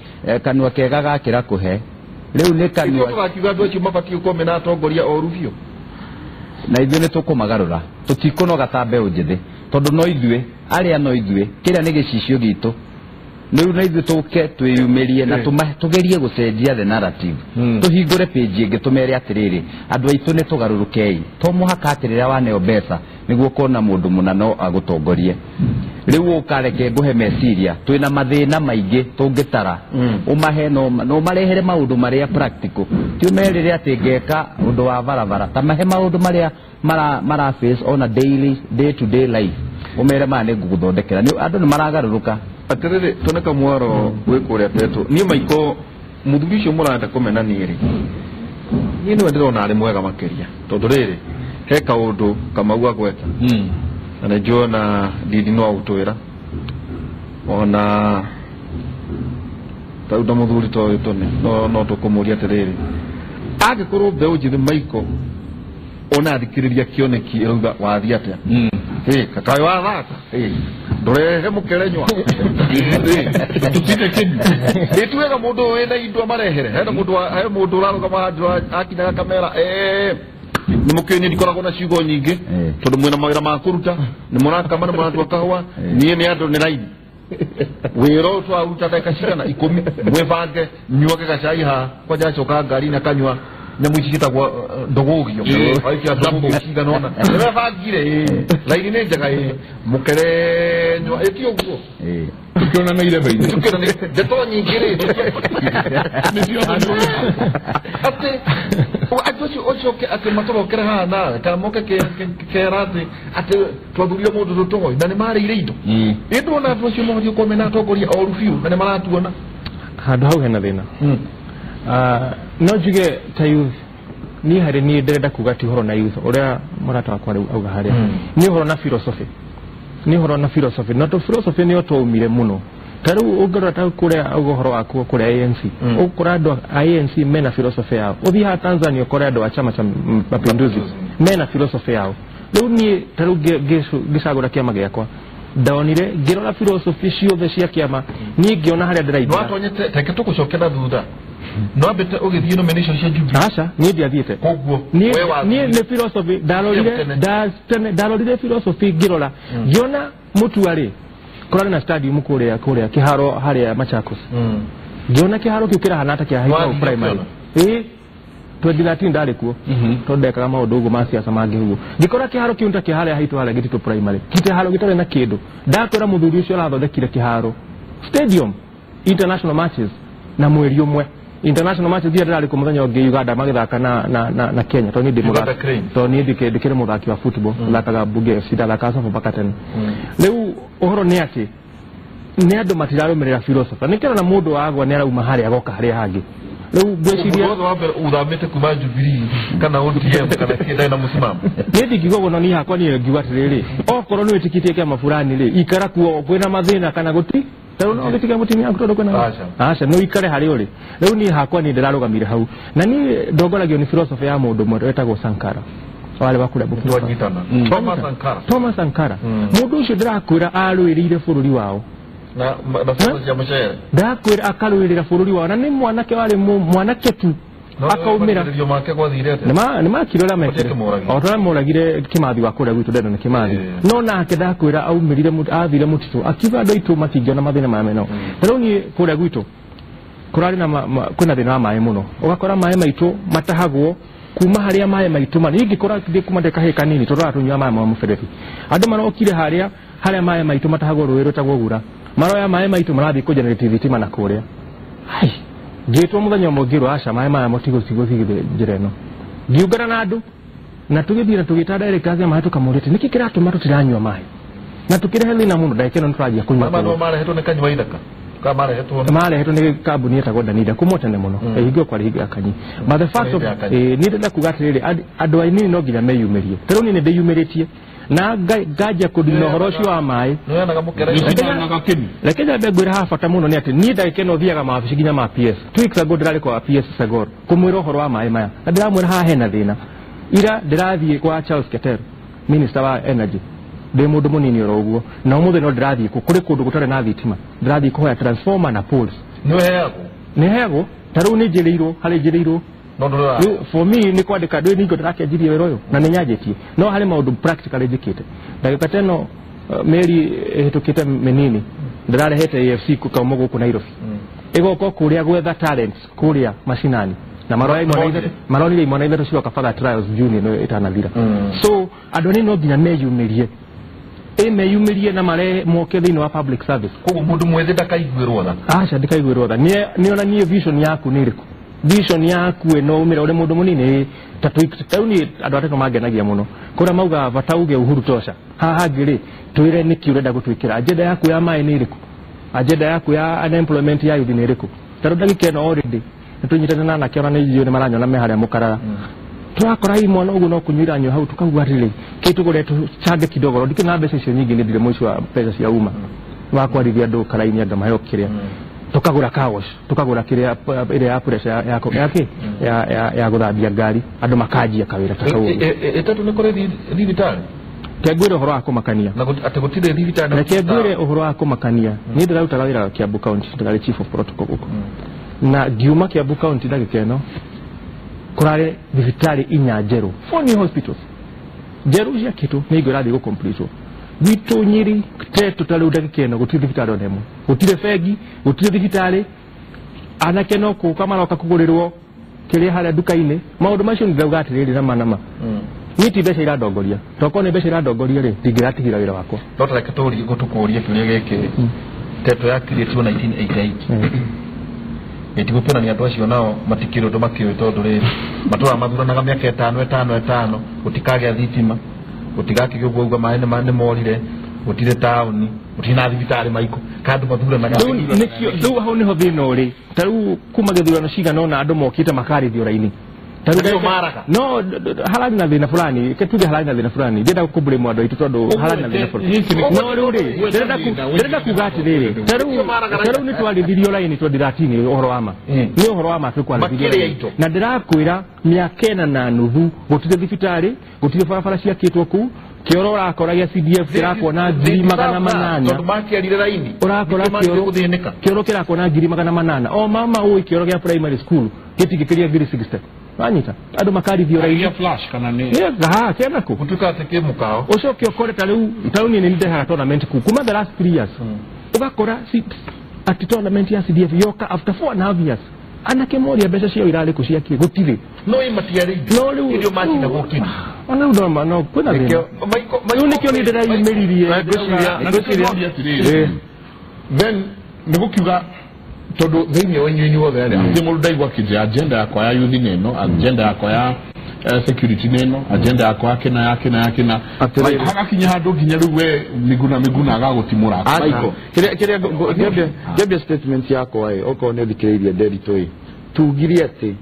kanua kega gakĩra kũhe. Rĩu nĩ kanua. Ithuĩ tũgakiuga andũ acio mabatiĩ gũkorwo mena atongoria oru biũ. Na ithuĩ nĩ tũkũmagarũra. Tũtikũnoga ta mbeũ njĩthĩ tondũ no ithuĩ arĩa no ithuĩ kĩrĩa nĩ gĩcicio gitũ. Rĩu na ithuĩ tũke twĩyumĩrie na tũgerie gũcenjia the narrative. Tũhingũre page ĩngĩ tũmere atĩrĩrĩ, andũ aitũ nĩ tũgarũrũkei. To mũhaka atĩ rĩrĩa waneo mbeca nĩguo ũkona mũndũ mũna no agũtongorie. Rĩu ũkareke ngũhe meciria, twĩna mathĩna maingĩ tũngĩtara. Ũmahe no ũmarehere maũndũ marĩa practical. Ti ũmerĩre atĩ ngeka ũndũ wa barabara, ta mahe maũndũ marĩa mara face on a daily day to day life. Ũmere maya nĩ ngũgũthondekera. Andũ nĩ maragarũrũka. Atĩrĩrĩ, tone Kamwaro wĩ kũrĩa Tetũ. Niĩ Maiko mũthuri ũcio mũrenda kũmena niĩ rĩ, niĩ nĩwe ndĩrona arĩ mwega makĩria tondũ rĩrĩ he kaũndũ Kamau agweta na nĩ njũĩ ona Ndindi no agũtwĩra ona tarĩu ta mũthuri ta ũyũ Tony no tũkũmũria atĩrĩrĩ, angĩkorwo mbeũ njĩthĩ Maiko ona athikĩrĩria kĩoneki ĩrauga wathiĩ atĩa, kakaĩ wathaka, ndũrehe mũkerenywa, tũtinde kĩnyua, ĩ ti wega mũndũ ũyũ wĩna indo amarehere. Hena mũndũ ũrarũgama handũ akinyaga kamera, nĩ mũkĩũĩ niĩ ndikoragwo na ciugo nyingĩ tondũ mwĩna mawĩra ma kũruta, nĩ mũrakama, nĩ mũratua kahũa, niĩ nĩ andũ nĩ raini. Wĩra ũyũ twaruta ndagĩka cigana 10, mwĩbange nyuage gacai haha, kwanja acoka ngari-inĩ akanyua nyamũ ici ciĩtagwo ndũgũgio, aikia ndũgũgio cigana ũna, nĩmebangire, raini nĩ njega, mũkerenywa, ĩ ti ũguo. Tũkĩonana irebe-inĩ. Tũkĩonana ndeto nyingĩ rĩ, atĩ andũ acio ũcoke atĩ matũrokere haha nawe kana moke kera atĩ twathurire mũndũ tũtoĩ na nĩ marĩire indo. Ĩ ndona andũ acio mabatiĩ gũkorwo mena atongoria oru biũ na nĩ maratuona. Handũ hau hena thĩna. No njuge ta youth, niĩ harĩ niĩ ndĩrenda kuga ti ũhoro na youth ũrĩa mũrata wakwa rĩu auga harĩa, nĩ ũhoro na philosophy. Nĩ ũhoro na philosophy. Na to philosophy nĩyo twaumire mũno. Ta rĩu ũngĩrora ta kũrĩa auga ũhoro waku kũrĩa ANC, ũgũkora andũ a ANC mena philosophy yao. Ũthiĩ haha Tanzania ũkore andũ a Chama cha Mapinduzi mena philosophy yao. Rĩu niĩ ta rĩu ngĩcagũra kĩama gĩakwa, ndonire ngĩrora philosophy ciothe cia kĩama, niĩ ngĩona harĩa ndĩraingĩra. Nwatonyete, reke tũgũcokera thutha. Nwambĩte ũgĩthiĩ nomination cia Jubilee. Aca, niĩ ndiathiĩte. Koguo, niĩ nĩ philosophy ndarorire philosophy ngĩrora, ngĩona Mutua rĩ, kũrarĩ na stadium kũrĩa kĩharo harĩa Machakos. Ngĩona kĩharo kĩu kĩrahana ta kĩa High Primary. Ĩ 2013 ndarĩ kuo tondũ ndekaga maũndũ ũguo ma siasa mangĩ ũguo. Ngĩkora kĩharo kĩu ta kĩharĩa haitũ harĩa Gĩtitũ Primary, kĩharo gĩtarĩ na kĩndũ. Ndakwĩra mũthuri ũcio arathondekire kĩharo stadium international matches na mweri ũmwe. International matches iria ndĩrarĩ kuo mũthenya ũngĩ Uganda magĩthaka na Kenya, tondũ niĩ ndĩ mũthaki, tondũ niĩ ndĩkĩrĩ mũthaki wa football, thakaga Bunge FC, ndathakaga Sofapaka tene. Rĩu ũhoro nĩ atĩ nĩ andũ matirarũmĩrĩra philosopher. Nĩkĩo na mũndũ wagwa nĩ arauma harĩa agoka harĩa hangĩ. Rĩu ngwĩciria Mũndũ wa mbere uthamĩte kuma Jubilee kana ODM kana kĩndai na mũsimamo. Niĩ ndingiuga ũguo, no niĩ hakwa niĩ ngiuga atĩrĩrĩ, okorwo nĩ wĩtĩkĩtie kĩama fulani rĩ, ikara kuo kwĩna mathĩna kana gũti tarĩu no ũgĩtige mũtumia waku tondũ kwĩna Aca. Aca, no ikare harĩa ũrĩ. Rĩu niĩ hakwa niĩ ndĩrarũgamire hau, na niĩ ndongoragio nĩ philosophy ya mũndũ ũmwe wetagwo Sankara, warĩ wa kũrĩa Burkina Faso. Twanyitana. Thomas Sankara. Thomas Sankara, mũndũ ũcio ndĩrakwĩra arũĩrĩire bũrũri wao. Na ciana cia mũcere. Ndakwĩra akarũĩrĩra bũrũri wao, na nĩ mwanake warĩ mwanake tu akaumĩra. Makirio make gwathire atĩa? Nĩ makire ũrĩa mekire. Matikĩmũragire. O ta ũrĩa moragire Kĩmathi wa kũrĩa gwitũ, Dedan Kĩmathi. No nake ndakwĩra aumĩrire athire mũtitũ akiuga andũ aitũ matingĩona mathĩna maya menao. Ta rĩu niĩ kũrĩa gwitũ kũrarĩ na kwĩna thĩna wa maĩ mũno, ũgakora maĩ maitũ matahagwo kuma harĩa maĩ maitũ ma niĩ ngĩkora ndĩ kuma ndĩ kahĩĩ kanini tondũ tũnyua maĩ ma mũberethi. Andũ marokire harĩa maĩ maitũ matahagwo rũĩ rwĩtagwo Gura, maroya maĩ maitũ marathiĩ kũgenerate thitima na kũrĩa. Hai, ngĩtwo mũthenya ũmwe ngĩrwo aca maĩ maya matigũthiĩ njĩra ĩno. Ngiungana na andũ na tũgĩthiĩ na tũgĩta directors ya maĩ, tũkamũria atĩ nĩkĩ kĩratũma tũtiranyua maĩ na tũkĩrehe thĩna mũno. Ndagĩka ĩno nĩtũranjia kũnyua Maĩ marehetwo nĩ kanyua ithaka. Ka marehetwo nĩ marehetwo nĩ kambuni ĩtagwo Danida kuma tene mũno, ĩhingwo kwarĩ hingo ya Kanyi. But the fact of Hĩndĩ ya Kanyi. Niĩ ndĩrenda kuga atĩrĩrĩ, andũ anini no nginya meyumĩrie. Ta rĩu niĩ nĩ ndĩyumĩrĩtie na nganjia kũndina ũhoro ũcio wa maĩ. Nĩonaga mũkere. Nĩcithanaga kĩni. Reke nyambe ngwĩre haha bata mũno nĩ atĩ niĩ ndagĩka ĩno thiaga mawabici nginya ma PS. 2 weeks ago ndĩrarĩ kwa PS Segor kũmwĩra ũhoro wa maĩ maya, na ndĩramwĩra haha hena thĩna. Ira ndĩrathiĩ kwa Charles Keter, minister wa energy, ndĩ mũndũ mũnini oro ũguo, na ũmũthĩ no ndĩrathiĩ kũrĩ kũndũ gũtarĩ na thitima, ndĩrathiĩ kũhoya transformer na poles. Nĩ ũheagwo. Nĩ heagwo, ta rĩu nĩ njĩrĩirwo harĩ njĩrĩirwo. No ndũrora. Rĩu for me nĩ kwandĩka ndũĩ ningo ndĩrakĩanjirie wĩra ũyũ na nĩ nyanjĩtie, no harĩ maũndũ practically njĩkĩte. Ndagĩka ta ĩno mĩeri ĩhĩtũkĩte mĩnini ndĩrarehete AFC kauma gũkũ Nairobi ĩgoka kũrĩa gwetha talents kũrĩa macinani, na maroya imwana ithatũ, maronire imwana ithatũ ciroka further trials June ĩno ĩtanathira. So andũ anini no nginya meyumĩrie, meyumĩrie na marehe moke thĩinĩ wa public service. Koguo mũndũ mwĩthĩ ndakaiguĩrwo tha. Aca, ndikaiguĩrwo tha. Nĩonanie vision yaku nĩ ĩrĩkũ, vision yaku ĩno umĩra ũrĩ mũndũ mũnini ta rĩu niĩ andũ atatũ mangenagia mũno kũrĩa maugaga bata uge Uhuru tosha. Haha hangĩ rĩ, twĩre nĩkĩ ũrenda gũtwĩkĩra, agenda yaku ya maĩ nĩ ĩrĩkũ, agenda yaku ya unemployment ya youth nĩ ĩrĩkũ. Ta rĩu ndagĩka ĩno already nĩtũnyitane na anake ona nĩ njũĩ nĩ maranyona me harĩa mũkarara, tũrakora hii mwana ũguo no kũnyuĩra nyua hau, tukauga atĩrĩrĩ kĩ tũgũre tũchange kidogo, ndikĩrĩ na mbeca icio nyingĩ, nĩ ndirĩ mũici wa mbeca cia uma wa kwarithia andũ karaini anga maheo kĩrĩa, tukagũra car wash, tukagũra kĩrĩa ĩrĩa ya pressure ya ya ya ya ya gũthambia ngari, andũ makanjia kawĩra ta kau ũguo. Ĩtatũ nĩ kũrĩ thibitarĩ. Reke ngwĩre ũhoro wa kũmakania. Na atĩ gũtirĩ thibitarĩ. Reke ngwĩre ũhoro wa kũmakania. Niĩ ndĩrarutaga wĩra Kiambu County, ndĩrarĩ chief of protocol gũkũ, na ngiuma Kiambu County ndagĩka ĩno kũrarĩ thibitarĩ inya njerũ, 4 new hospitals njerũ ciakĩtwo nĩ ingo irathiĩ gũcompletwo gwitũ Nyĩrĩ Tetu. Ta rĩu ndagĩka ĩno gũtirĩ thibitarĩ ona ĩmwe, gũtirĩ bengi, gũtirĩ thibitarĩ. Anake no kũka maroka kũgũrĩrwo kĩrĩa harĩa nduka-inĩ. Maũndũ macio nĩ ndĩrauga atĩrĩrĩ, nama nama niĩ ti mbeca irandongoria, tokorwo nĩ mbeca irandongoria rĩ, ndingĩratigĩra wĩra wakwa. No ta reke tũrie tũkũrie kĩũria gĩkĩ. Teto yakirĩtio 1988. Ĩtigũkĩonania andũ acio nao matikĩrĩ ũndũ makĩũĩ, tondũ rĩrĩ matũraga mathuranaga mĩaka ĩtano ĩtano ĩtano, gũtikagĩa thitima, gũtigakĩgĩa ũguo uga maĩ nĩ morire, gũtirĩ taũni, gũtirĩ na thibitarĩ maiko ka andũ mathuranaga. Rĩu nĩkĩo rĩu hau nĩho thĩna ũrĩ. Ta rĩu kuma gĩthurano cigana ũna andũ mokĩte makarithio raini. Ta rĩu Nĩo maraga. No hararĩ na thĩna fulani, ke tuge hararĩ na thĩna fulani, ndĩrenda kũblame andũ aitũ tondũ hararĩ na thĩna fulani. No rĩu rĩ, ndĩrenda kuga atĩrĩrĩ, ta rĩu nĩ twarithirio raini 2013, ũhoro wa ma nĩ ũhoro wa ma tũkwarithirio Makĩria raini. itũ. Na ndĩrakwĩra mĩaka ĩna na nuthu gũtirĩ thibitarĩ, gũtirĩ barabara ciakĩtwo kũu. Kĩoro ũrakora gĩa CDF kĩrakwo na 800,000. Tondũ makĩarire raini Ũrakora Nĩkĩo kĩoro gũthĩnĩka. Kĩoro kĩrakwo na 800,000. O mama ũĩ kĩoro gĩa primary school gĩtingĩkĩria 60,000. Wanyita andũ makarithio raini. Gĩa flash kana nĩ Nĩ kĩana kũ Gũtuĩka atĩ kĩ mũkawa. Ũcoke ũkore ta rĩu niĩ nĩ ndehaga tournament kuu kuma the last 3 years, ũgakora ati tournament ya CDF yoka after 4.5 years, anake moria mbeca ciao irarĩ kũ ciakĩ, gũtirĩ. No ĩ matiarĩirio. No rĩu Irio macinagwo kĩni. Ona rĩu ndona no kwĩna thĩna. Rĩu nĩkĩo niĩ ndĩreyumĩririe. Na ngwĩciria atĩrĩrĩ, then nĩ gũkiuga tondũ thĩinĩ wa inyuĩ inyuothe rĩ, hatirĩ mũndũ ndaigua akĩnjĩra agenda yakwa ya youth nĩ ĩno, agenda yakwa ya security nĩ ĩno, agenda yakwa ya kĩna ya kĩna ya kĩna. Atĩrĩrĩ. Hagakinya handũ nginya rĩu we Miguna Miguna agagũtimũra. Michael, kĩrĩa ngĩambia statement yakwa ĩ, okorwo nĩ ũthikĩrĩirie Nderitu ĩ, Tugire atĩ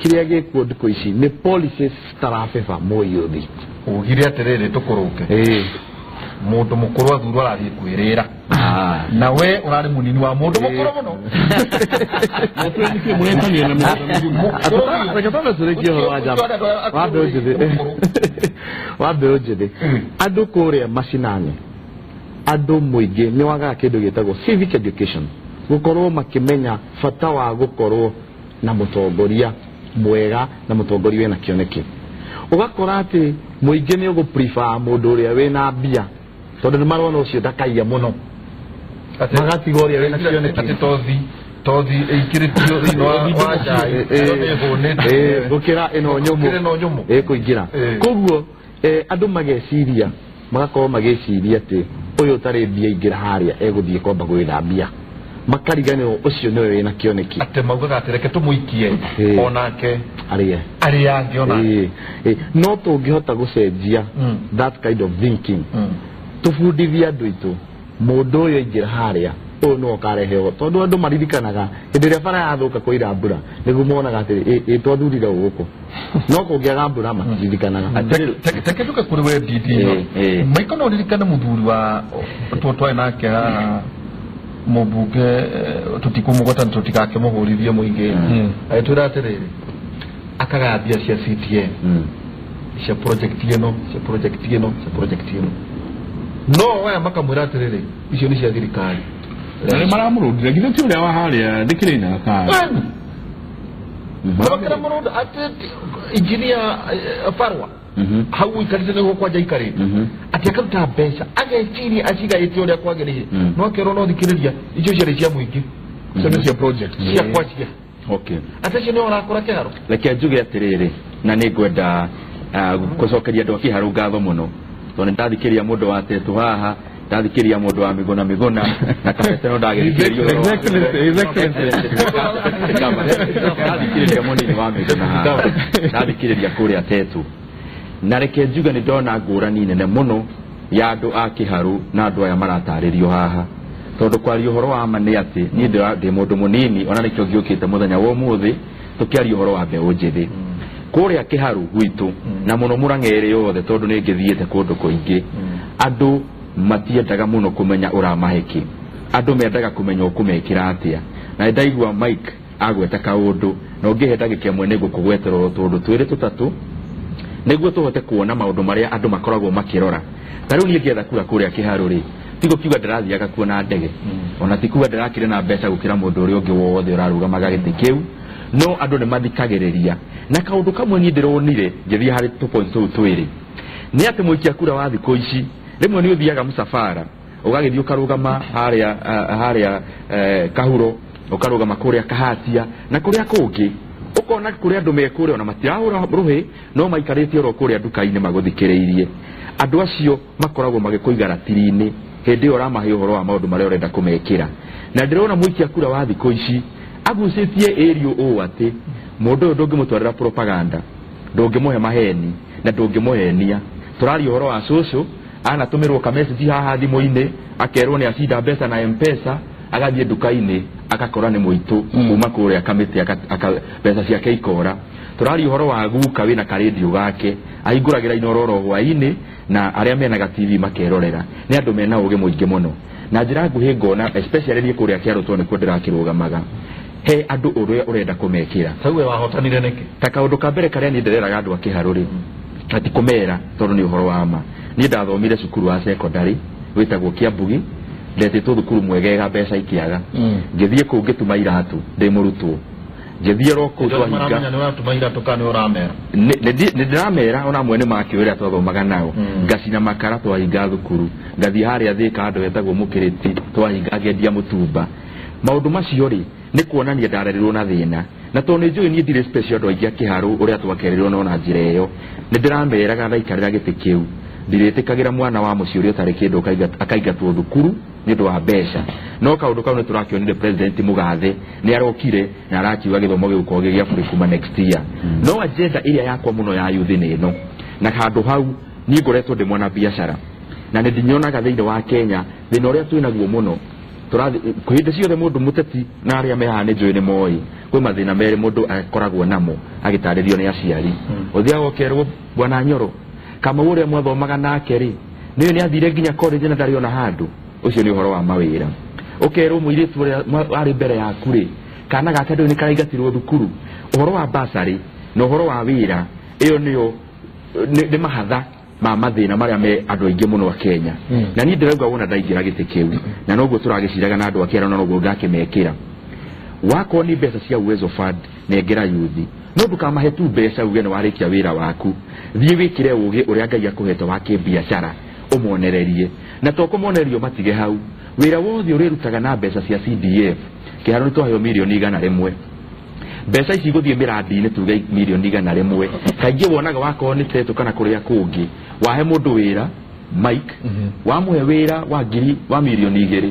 kĩrĩa gĩkuo ndikũ ici nĩ policies citarabeba mũyũthi. Ugire atĩrĩrĩ tũkũrũke. Mũndũ mũkũrũ athurwo arathiĩ kwĩrĩra. Na we ũrarĩ mũnini wa mũndũ mũkũrũ mũno. Reke twambe tũrĩkie ũhoro wa njamba wa mbeũ njĩthĩ. Wa mbeũ njĩthĩ. Andũ kũrĩa macinani, andũ mũingĩ nĩ wagaga kĩndũ gĩtagwo civic education, gũkorwo makĩmenya bata wa gũkorwo na mũtongoria mwega na mũtongoria wĩna kĩoneki. Ũgakora atĩ mũingĩ nĩ ũgũ prefer mũndũ ũrĩa wĩna mbia tondũ nĩ marona ũcio ndakaiya mũno, magatiga ũrĩa wĩna kĩoneki. Atĩ tothi ĩikĩrĩtio thĩinĩ wa njai ĩyo nĩ ĩhũnĩte gũkĩra ĩno nyũmũ ĩkũingĩra. Koguo andũ mageciria magakorwo magĩciria atĩ ũyũ ũtarĩ mbia ingĩra harĩa egũthiĩ kwamba gwĩthambia, makariganĩrwo ũcio nĩwe wĩna kĩoneki. Atĩ maugaga atĩ reke tũmũikie onake arĩe arĩa angĩ onake. No tũngĩhota gũcenjia that kind of thinking, tũbundithie andũ aitũ mũndũ ũyũ aingĩra harĩa ũyũ nĩwe ũkarehe, tondũ andũ maririkanaga hĩndĩ ĩrĩa bara yathũka kũira mbura nĩguo monaga atĩ ĩ twathurire gũkũ, no kũngĩaga mbura matiririkanaga. Teke tũke kũrĩ we ndindi ĩno maiko, no ũririkane mũthuri wa twarĩ nake haha mũmbunge, tũtikũmũgweta nĩ tũtigakĩmũhũrithie mũingĩ, agĩtwĩra atĩrĩrĩ akagaya mbia cia CTN cia project ĩno cia project ĩno cia project ĩno, no aya makamwĩra atĩrĩrĩ icio nĩ cia thirikari. Na nĩ maramũrũndire githĩ ti ũrĩa wa harĩa ndĩkĩrĩ nyaga makĩra mũrũnda atĩ engineer Farwa hau ũikarĩte nĩguo kwanja ikarĩte atĩ akaruta mbeca ageciria acigaĩte ũrĩa kwagĩrĩire, no akerwo no thikĩrĩria icio ciarĩ cia mũingĩ, icio nĩ cia project cia kwacia. Okay, atĩ icio nĩo ũrakũra kĩharo. Reke njuge atĩrĩrĩ, na nĩ ngwenda gũcokeria andũ a kĩharo ngatho mũno tondũ nĩ ndathikĩria mũndũ wa Tetu haha, ndathikĩria mũndũ wa Miguna Miguna na Kabete no ndagĩthikĩria ndathikĩrĩria mũnini wa Miguna haha, ndathikĩrĩria kũrĩa Tetu, na reke njuge nĩ ndona ngũrani nene mũno ya andũ a kĩharu na andũ aya maratarĩrio haha, tondũ kwaria ũhoro wa ma nĩ atĩ niĩ ndĩ mũndũ mũnini ona nĩkĩo ngĩũkĩte mũthenya wa ũmũthĩ tũkĩaria ũhoro wa mbeũ njĩthĩ kũrĩa kĩharu gwitũ na mũno Mũrang'a ĩrĩ yothe, tondũ nĩ ngĩthiĩte kũndũ kũingĩ andũ matiendaga mũno kũmenya ũramahe kĩ, andũ mendaga kũmenya ũkũmekĩra atĩa. Na nĩ ndaigua Mike agweta kaũndũ na ũngĩhe ndagĩka ĩmwe nĩ ngũkũgwetera tũndũ twĩrĩ tũtatũ nĩguo tũhote kuona maũndũ marĩa andũ makoragwo makĩrora. Ta rĩu niĩ ngĩetha kura kũrĩa kĩharu rĩ, ti gũkiuga ndĩrathiaga kuona ndege, ona ti kuga ndĩrakĩrĩ na mbeca gũkĩra mũndũ ũrĩa ũngĩ wothe ũrarũgamaga gĩtĩ kĩu, no andũ nĩ mathikagĩrĩria. Na kaũndũ kamwe niĩ ndĩronire ngĩthiĩ harĩ tũ point tũu twĩrĩ nĩ atĩ mũikia kura wa thikũ ici rĩmwe nĩ ũthiaga mũcabara ũgagĩthiĩ ũkarũgama harĩa harĩa Kahuro, ũkarũgama kũrĩa Kahatia na kũrĩa kũngĩ, ũkona kũrĩa andũ me kũrĩa ona matirahũra rũhĩ no maikarĩte oro kũrĩa nduka-inĩ magũthikĩrĩirie. Andũ acio makoragwo magĩkũiga ratiri-inĩ hĩndĩ ĩyo ũramahe ũhoro wa maũndũ marĩa ũrenda kũmekĩra. Na ndĩrona mũikia kura wa thikũ ici agucĩtie ĩrio ũũ atĩ mũndũ ũyũ ndũngĩmũtwarĩra propaganda, ndũngĩmũhe maheni na ndũngĩmũhenia. Tũraria ũhoro wa cũcũ anatũmĩrwo ka message haha thimũ-inĩ akerwo nĩ acinda mbeca na M-Pesa, agathiĩ nduka-inĩ agakora nĩ mũitũ kuma kũrĩa kamĩtĩ mbeca ciake ikora. Tũraria ũhoro wa guka wĩna karendio gake ahingũragĩra Inooro hwaĩ-inĩ na arĩa menaga TV makerorera. Nĩ andũ mena ũgĩ mũingĩ mũno na njĩra nguhĩ ngona especially niĩ kũrĩa kĩaro tondũ nĩkuo ndĩrakĩrũgamaga he andũ ũrĩa ũrenda kũmekĩra. Sau we wahotanire nĩkĩ? Ta kaũndũ ka mbere karĩa niĩ ndĩreraga andũ a kĩharu rĩ, ati kũmera tondũ nĩ ũhoro wa ma. Niĩ ndathomire cukuru wa secondary wĩtagwo Kĩambugi, ndetĩtwo thukuru mwegega mbeca ikĩaga, ngĩthiĩ kũu ngĩtuma iratũ ndĩ mũrutwo, ngĩthiĩ ro kũu twahinga. Nĩ ndĩramera ona amwe nĩ makĩũĩ ũrĩa twathomaga nao, ngacina makara twahinga thukuru, ngathiĩ harĩa Thĩka handũ hetagwo Mũkĩrĩti twahinga ngendia mũtumba. Maũndũ macio rĩ nĩ kuonania ndarerirwo na thĩna, na tondũ nĩ njũĩ niĩ ndirĩ special andũ aingĩ a kĩharu ũrĩa twakererirwo no na njĩra ĩyo, nĩ ndĩrameraga ndaikarĩra gĩtĩ kĩu ndirĩtĩkagĩra mwana wa mũciĩ ũrĩa ũtarĩ kĩndũ akaingatwo thukuru nĩ ũndũ wa mbeca. No kaũndũ kau nĩ tũrakĩonire President Mũgathe nĩ arokire na arakiuga gĩthomo gĩgũkorwo gĩ gĩa bũrũri kuma next year. No agenda ĩrĩa yakwa mũno ya youth nĩ ĩno, na handũ hau niĩ ngoretwo ndĩ mwana biacara na nĩ ndinyonaga thĩinĩ wa Kenya thĩna ũrĩa twĩnaguo mũno Tũrathi hĩndĩ ciothe mũndũ mũteti na arĩa me haha nĩ njũĩ nĩ moĩ kwĩ mathĩna merĩ mũndũ akoragwo namo agĩtarĩrio nĩ aciari. Ũthiaga ũkerwo bwana Nyoro Kamau ũrĩa mwathomaga nake rĩ nĩyo nĩ athire nginya college na ndarĩ ona handũ. Ũcio nĩ ũhoro wa mawĩra. Ũkerwo mũirĩtu ũrĩa arĩ mbere yaku rĩ kana gake ndũĩ nĩ karaingatirwo thukuru. Ũhoro wa basarĩ na ũhoro wa wĩra ĩyo nĩyo nĩ mahatha ma mathĩna marĩa me andũ aingĩ mũno a Kenya. Na niĩ ndĩrauga wona ndaingĩra gĩtĩ kĩu na noguo tũragĩciraga na andũ a Kenya na noguo ngakĩmekĩra. Wakorwo nĩ mbeca cia Uwezo Fund nengera yuthi no ndũkamahe tu mbeca uge nĩ warĩkia wĩra waku. Thiĩ wĩkĩre ũgĩ ũrĩa Ngai akũhete wa kĩbiacara ũmonererie na to kũmonererio matige hau. Wĩra wothe ũrĩrutaga na mbeca cia CDF kĩharo nĩ twaheo mirioni 100. Mbeca ici igũthiĩ mĩrandi-inĩ tuge mirioni 100. Kaingĩ wonaga wakorwo nĩ tetũ kana kũrĩa kũngĩ wahe mũndũ wĩra Mike wamũhe wĩra wa ngiri wa mirioni 2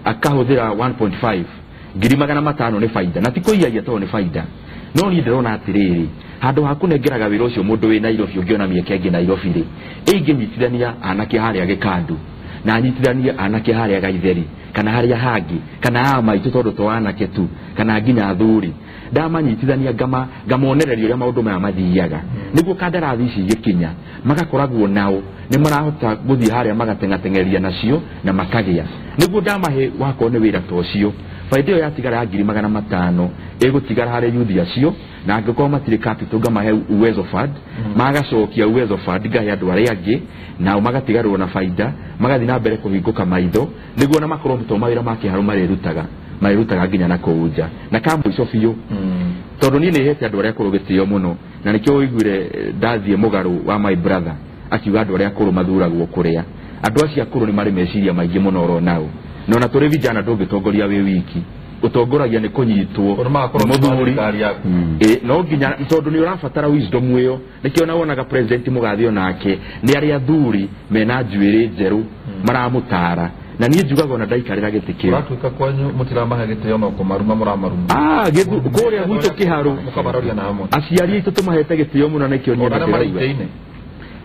akahũthĩra 1.5 ngiri 500 nĩ baida na ti kũiyagia tondũ nĩ baida. No niĩ ndĩrona atĩrĩrĩ handũ ha kũnengeraga wĩra ũcio mũndũ wĩ Nairobi ũngĩona mĩeke ĩngĩ Nairobi rĩ ĩngĩnyitithania anake harĩa Gĩkandu na nyitithania anake harĩa Gaitheri kana harĩa hangĩ kana aya maitũ tondũ to anake tu kana nginya athuri ndamanyitithania ngamonereria ũrĩa maũndũ maya mathiaga nĩguo kandarathi ici igĩkinya magakoragwo nao nĩ marahota gũthiĩ harĩa magateng'ateng'eria nacio na makagĩa nĩguo ndamahe wakorwo nĩ wĩra ta ũcio baida ĩyo yatigara ya ngiri 500 ĩgũtigara harĩ yuthi acio na angĩkorwo matirĩ capital ngamahe Uwezo Fund magacokia Uwezo Fund ngahe andũ arĩa angĩ nao magatigarwo na baida magathiĩ na mbere kũhingũka maitho nĩguo na makorwo to mawĩra ma kĩharo marĩrutaga nginya na kũu nja. Na ka mũico biũ tondũ niĩ nĩ hete andũ arĩa akũrũ gĩtĩo mũno na nĩkĩo ũiguire ndathiĩ mũgarũ wa my brother akiuga andũ arĩa akũrũ mathuragwo kũrĩa. Andũ acio akũrũ nĩ marĩ meciria maingĩ mũno oro nao na ona tũrĩ vijana ndũngĩtongoria wĩ wiki ũtongoragia nĩ kũnyitwo mũthuri no nginya tondũ nĩ ũrabatara wisdom ĩyo nĩkĩo na wonaga president Mũgathĩ onake nĩ arĩa athuri mena njuĩrĩ njerũ maramũtara na niĩ njugaga ona ndaikarĩra gĩtĩ kĩu. Ũratuĩka kwanyu mũtiramahe gĩtĩo no kũmaruma mũramaruma. Kũrĩa gwitũ kĩharũ mũkamaroria na hamwe aciari aitũ tũmahete gĩtĩo mũno nĩkĩo niĩ ndĩrauga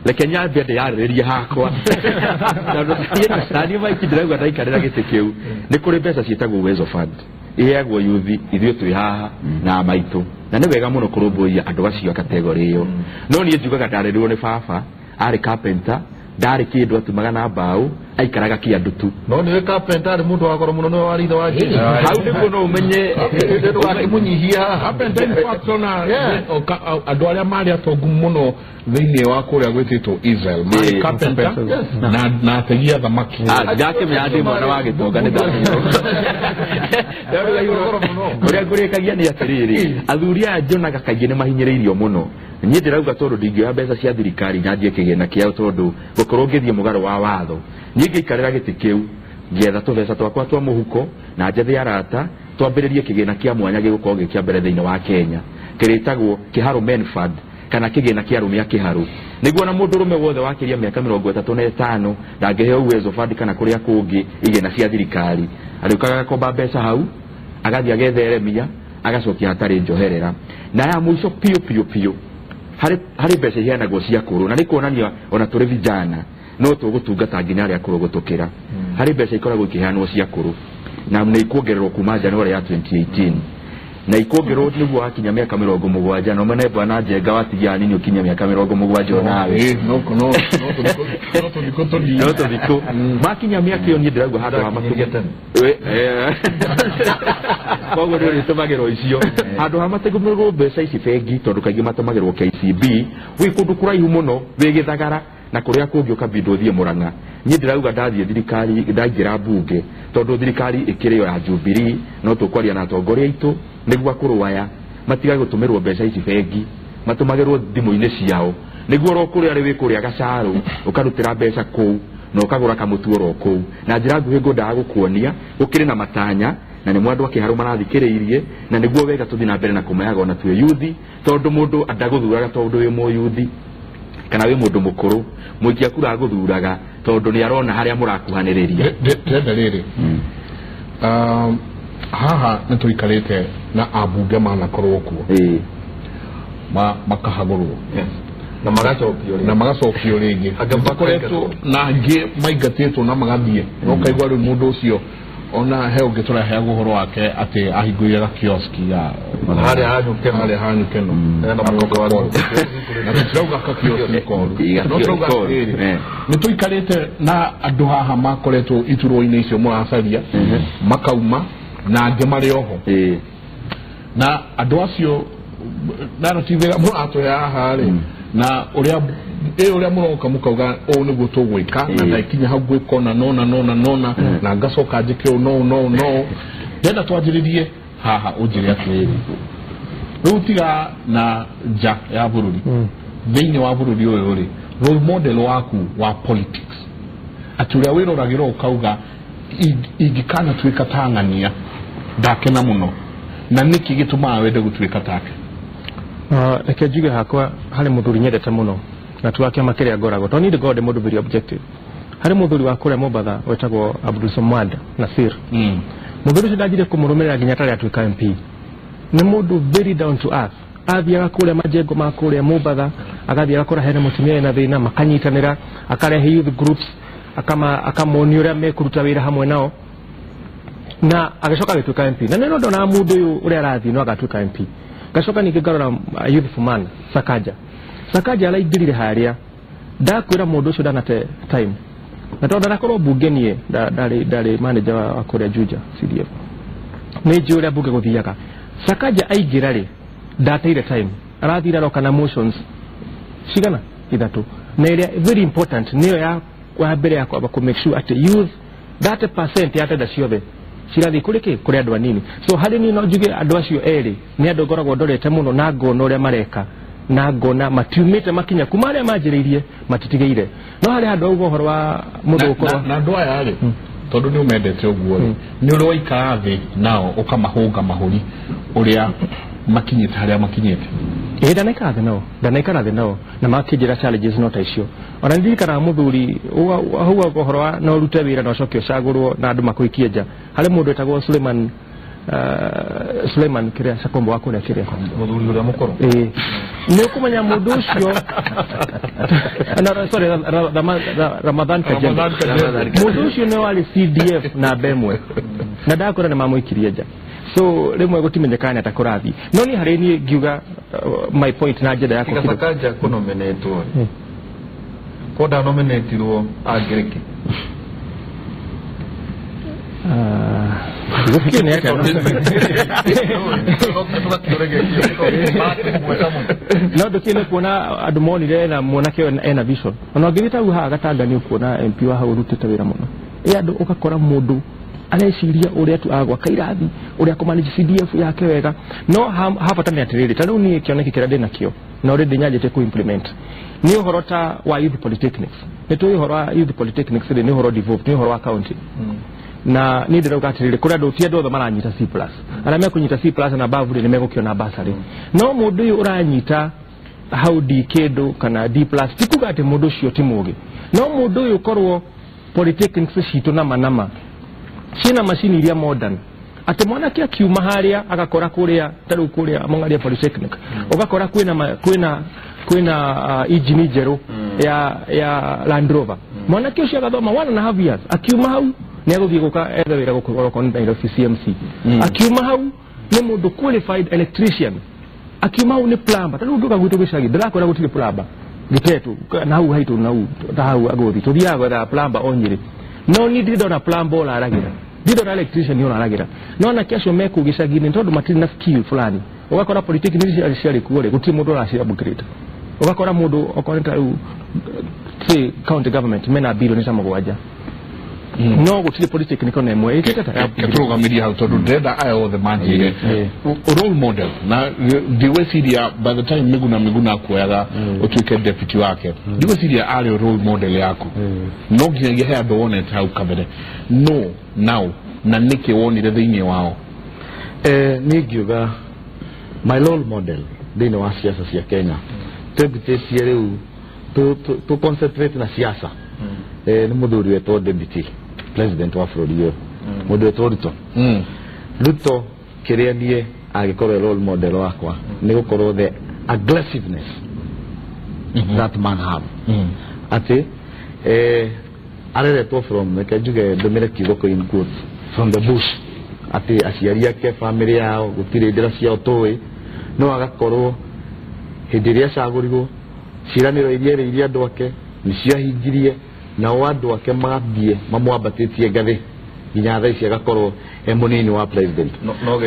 reke nyambe ndĩyarĩrĩrie hakwa tondũ niĩ Mike ndĩrauga ndaikarĩra gĩtĩ kĩu nĩ kũrĩ mbeca ciĩtagwo Uwezo Fund iheagwo yuthi ithuĩ twĩ haha na maitũ na nĩ wega mũno kũrũmbũiya andũ acio a kategori ĩyo. No niĩ njugaga ndarĩrĩrwo nĩ baba arĩ carpenter ndarĩ kĩndũ atumaga na mbaũ aikaraga kĩandũ tu. No nĩwe carpenter arĩ mũndũ wa goro mũno nĩwe warĩ ithe wa Jesu. Hau nĩguo no ũmenye ndũgakĩmũnyihia. Carpenter in fact ona andũ arĩa marĩ atongu mũno thĩinĩ wa kũrĩa gwĩtĩtwo Israel marĩ carpenter na ategi a thamaki. Ndakĩmenya ndĩ mwana wa gĩtonga nĩ ndamenya. Ũrĩa ngũrĩkagia nĩ atĩrĩrĩ athuri aya njonaga kaingĩ nĩ mahinyĩrĩirio mũno. Niĩ ndĩrauga tondũ ndingĩoya mbeca cia thirikari nyanjie kĩgĩna kĩao tondũ gũkorwo ngĩthiĩ mũgarũ wa watho. Niĩ ngĩikarĩra gĩtĩ kĩu ngĩetha tũbeca twakwa twa mũhuko na njethe arata twambĩrĩrie kĩgĩna kĩa mwanya gĩgũkorwo gĩ kĩa mbere thĩinĩ wa Kenya kĩrĩtagwo Kĩharũ Men Fund kana kĩgĩna kĩa arũme a Kĩharũ nĩguo na mũndũrũme wothe wakĩria mĩaka 35 ndangĩheo Uwezo Fund kana kũrĩa kũngĩ igĩna cia thirikari arĩũkaga agakomba mbeca hau agathiĩ agetheremia agacokia hatarĩ njoherera. Na ya mũico piũ piũ piũ harĩ mbeca iheanagwo cia akũrũ na nĩ kuonania ona tũrĩ vijana no tũgũtungata nginya arĩa akũrũ gũtũkĩra. Harĩ mbeca ikoragwo ikĩheanwo cia akũrũ na nĩ ikuongererwo kuma January ya 2018 na ikuongererwo nĩguo wakinya mĩaka 70 no mene bwana Njenga watigia hanini ũkinya mĩaka 70 onawe no tũthikũ makinya mĩaka ĩyo niĩ ndĩrauga handũ ha matũ koguo nĩ ũrĩtũmagĩrwo icio handũ ha matũmĩrwo mbeca ici bengi tondũ kaingĩ matũmagĩrwo KCB wĩ kũndũ kũraihu mũno wĩ Gĩthagara na kũrĩa kũngĩ ũkabindwo ũthiĩ Mũrang'a. Niĩ ndĩrauga ndathiĩ thirikari ndaingĩra mbunge tondũ thirikari ĩkĩrĩ yo ya Jubilee no tũkwaria na atongoria aitũ nĩguo akũrũ aya matigage gũtũmĩrwo mbeca ici bengi matũmagĩrwo thimũ-inĩ ciao nĩguo oro kũrĩa arĩ wĩ kũrĩa Gacarũ ũkarutĩra mbeca kũu na ũkagũra kamũtu oro kũu. Na njĩra nguhĩ ngwendaga gũkuonia gũkĩrĩ na matanya na nĩ andũ a Kĩharũ marathikĩrĩirie na nĩguo wega tũthiĩ na mbere na kũmaheaga ona twĩ yuthi tondũ mũndũ ndagũthuraga tondũ wĩ mũyuthi kana wĩ mũndũ mũkũrũ mũikia kura agũthuraga tondũ nĩ arona harĩa mũrakuhanĩrĩria. Ndĩrenda rĩrĩ haha nĩ tũikarĩte na ambunge manakorwo kuo makahagũrwo na magacokio na magacokio rĩngĩ makoretwo na angĩ maingatĩtwo na magathiĩ no kaigua rĩu mũndũ ũcio Ona he ũngĩ tũraheagwo ũhoro wake atĩ ahingũire gakioski ya harĩa hanyu keno na tũtirauga gakioski koru no tũrauga atĩrĩrĩ nĩ tũikarĩte na andũ haha makoretwo iturwa-inĩ icio mũracaria makauma na angĩ marĩ oho na andũ acio narrative ĩrĩa mũratũhe haha rĩ na ũrĩa mũroka mũkauga ũũ nĩguo tũgwĩka na ndakinya hau ngwĩka ona nona nona nona na ngacoka njĩke ũũ no no no ndenda twanjĩrĩrie haha ũnjĩre atĩrĩrĩ rĩu tiga na nja ya bũrũri thĩinĩ wa bũrũri ũyũ rĩ role model waku wa politics atĩ ũrĩa wĩroragĩra ũkauga ingĩkanatuĩka ta ng'ania ndakena mũno na nĩkĩ gĩtũmaga wende gũtuĩka take? Reke njuge hakwa harĩ mũthuri nyendete mũno na tu wa kĩama kĩrĩa ngoragwo tondũ niĩ ndĩkoragwo ndĩ mũndũ very objective. Harĩ mũthuri wa kũrĩa Mombatha wetagwo Abdul Somad Nasir. Mũthuri ũcio ndanjire kũmũrũmĩrĩra nginya tarĩa atuĩka MP. Nĩ mũndũ very down to earth. Athiaga kũrĩa majengo ma kũrĩa Mombatha, agathiĩ agakora hena mũtumia ena thĩna, makanyitanĩra, akarehe youth groups, akamonia ũrĩa mekũruta wĩra hamwe nao na agĩcoka agĩtuĩka MP. Na nĩ ndonaga mũndũ ũyũ ũrĩa arathiĩ no agatuĩka MP. Ngacoka ningĩ ngarora youth man Sakaja. Sakaja araingĩrire harĩa ndakwĩra mũndũ ũcio ndanate time na tondũ ndanakorwo mbunge niĩ ndarĩ manager wa kũrĩa Juja CDF nĩ njũĩ ũrĩa mbunge gũthiaga. Sakaja aingĩra rĩ ndateire time, arathire aroka na motions cigana ithatũ na ĩrĩa very important nĩyo ya mbere ya kwamba kũ make sure atĩ youth 30% ya tenda ciothe cirathiĩ kũrĩ kĩ kũrĩ andũ anini. So harĩ niĩ no njuge andũ acio erĩ nĩ andũ ngoragwo ndorete mũno na ngona ũrĩa mareka na ngona matiumĩte makinya kuma arĩa manjĩrĩirie matitigĩire. No harĩ handũ auga ũhoro wa mũndũ gũkorwo na andũ aya rĩ tondũ nĩ ũmendete ũguo rĩ nĩ ũrĩ waikara thĩ nao ũkamahũnga mahũri ũrĩa makinyĩte harĩa makinyĩte? Ĩĩ ndanaikara thĩ nao, ndanaikara thĩ nao na makĩnjĩra challenges no ta icio. Ona ndirikanaga mũthuri auga ũhoro wa no ũrute wĩra na ũcoke ũcagũrwo na andũ makũikie nja. Harĩ mũndũ wetagwo Suleiman Suleiman kĩrĩa Sakombo wa kũrĩa kĩrĩa mũthuri ũrĩa mũkũrũ. Ĩĩ nĩ ũkũmenya mũndũ ũcio sorry Ramadhan Kajembe mũndũ ũcio nĩ warĩ CDF namba ĩmwe na ndakora nĩ mamũikirie nja. So rĩmwe gũtimenyekaga nĩ ata kũrathiĩ no niĩ harĩ niĩ ngiuga my point na agenda yakwa kĩndũ Sakaja kũnominĩtwo ko ndanominĩtirwo angĩrĩke no ndũkĩne kuona andũ monire na mwanake ũyũ ena vision. Ona ũngĩthiĩ ta hau haha Gatanga nĩ ũkuona MP wa hau ũrutĩte wĩra mũno. Ĩ andũ ũgakora mũndũ areciria ũrĩa tu agwaka irathi ũrĩa kũ manage CDF yake wega no habata nĩ atĩrĩrĩ ta rĩu niĩ kĩoneki kĩrĩa ndĩnakĩo na already nyanjĩtie kũ implement nĩ ũhoro ta wa youth polytechnics. Nĩ tũĩ ũhoro wa youth polytechnics rĩ nĩ ũhoro devolved, nĩ ũhoro wa county na niĩ ndĩrauga atĩrĩrĩ kũrĩ andũ ti andũ othe maranyita C plus arĩa mekũnyita C plus na above rĩ nĩ megũkĩona bursary no mũndũ ũyũ ũranyita hau D kĩndũ kana D plus ti kuga atĩ mũndũ ũcio ti mũgĩ no mũndũ ũyũ korwo polytechnics citũ nama nama ciĩna macini iria modern atĩ mwanake akiuma harĩa agakora kũrĩa ta rĩu kũrĩa Mong'aria Polytechnic ũgakora kwĩna engine njerũ ya Land Rover. Mwanake ũcio agathoma 1.5 years akiuma hau nĩ agũthiĩ gũka ethe wĩra gũkũ orokorwo nĩ Nairobi CMC. Akiuma hau nĩ mũndũ qualified electrician, akiuma hau nĩ plumber. Ta rĩu ũngĩũka gwitũ gĩcagi ndĩrakwĩra gũtirĩ plumber gĩtetũ na hau haitũ na hau ta hau agũthiĩ tũthiaga gwetha plumber o Nyĩrĩ no niĩ ndirĩ ndona plumber ũraragĩra, ndirĩ ndona electrician ũraragĩra. No anake acio me kũu gĩcagi-inĩ tondũ matirĩ na skill fulani ũgakora polytechnic ciarĩ kuo rĩ gũtirĩ mũndũ ũraci upgrade. Ũgakora mũndũ okorwo nĩ ta rĩu say county government mena bilioni ta 7 no gũtirĩ polytechnic ona ĩmwe ĩkĩte ta tũrũgamĩrie hau tondũ ndĩrenda aya othe manjĩre role model na ndigwĩciria by the time Miguna Miguna akuoyaga ũtuĩke deputy wake ndigwĩciria arĩ role model yaku no nginyagia he andũ wonete hau kabere no now na nĩkĩ wonire thĩinĩ wao? Niĩ ngiuga my role model thĩinĩ wa siasa cia Kenya twĩmbutĩtie rĩu tũ concentrate na siasa nĩ mũthuri wetwo deputy president wa bũrũri ũyũ mũndũ wetwo Ruto. Ruto kĩrĩa niĩ angĩkorwo role model wakwa nĩ gũkorwo the aggressiveness that man have atĩ areretwo from reke njuge ndũmĩre kiugo in quotes from the bush atĩ aciari ake family yao gũtirĩ ndĩra ciao tũĩ no agakorwo hĩndĩ ĩrĩa acagũrirwo ciĩranĩro iria erĩire andũ ake nĩcio ahingirie nao andũ ake magathiĩ mamwambatĩtie ngathĩ nginya thaa ici agakorwo e mũnini wa president.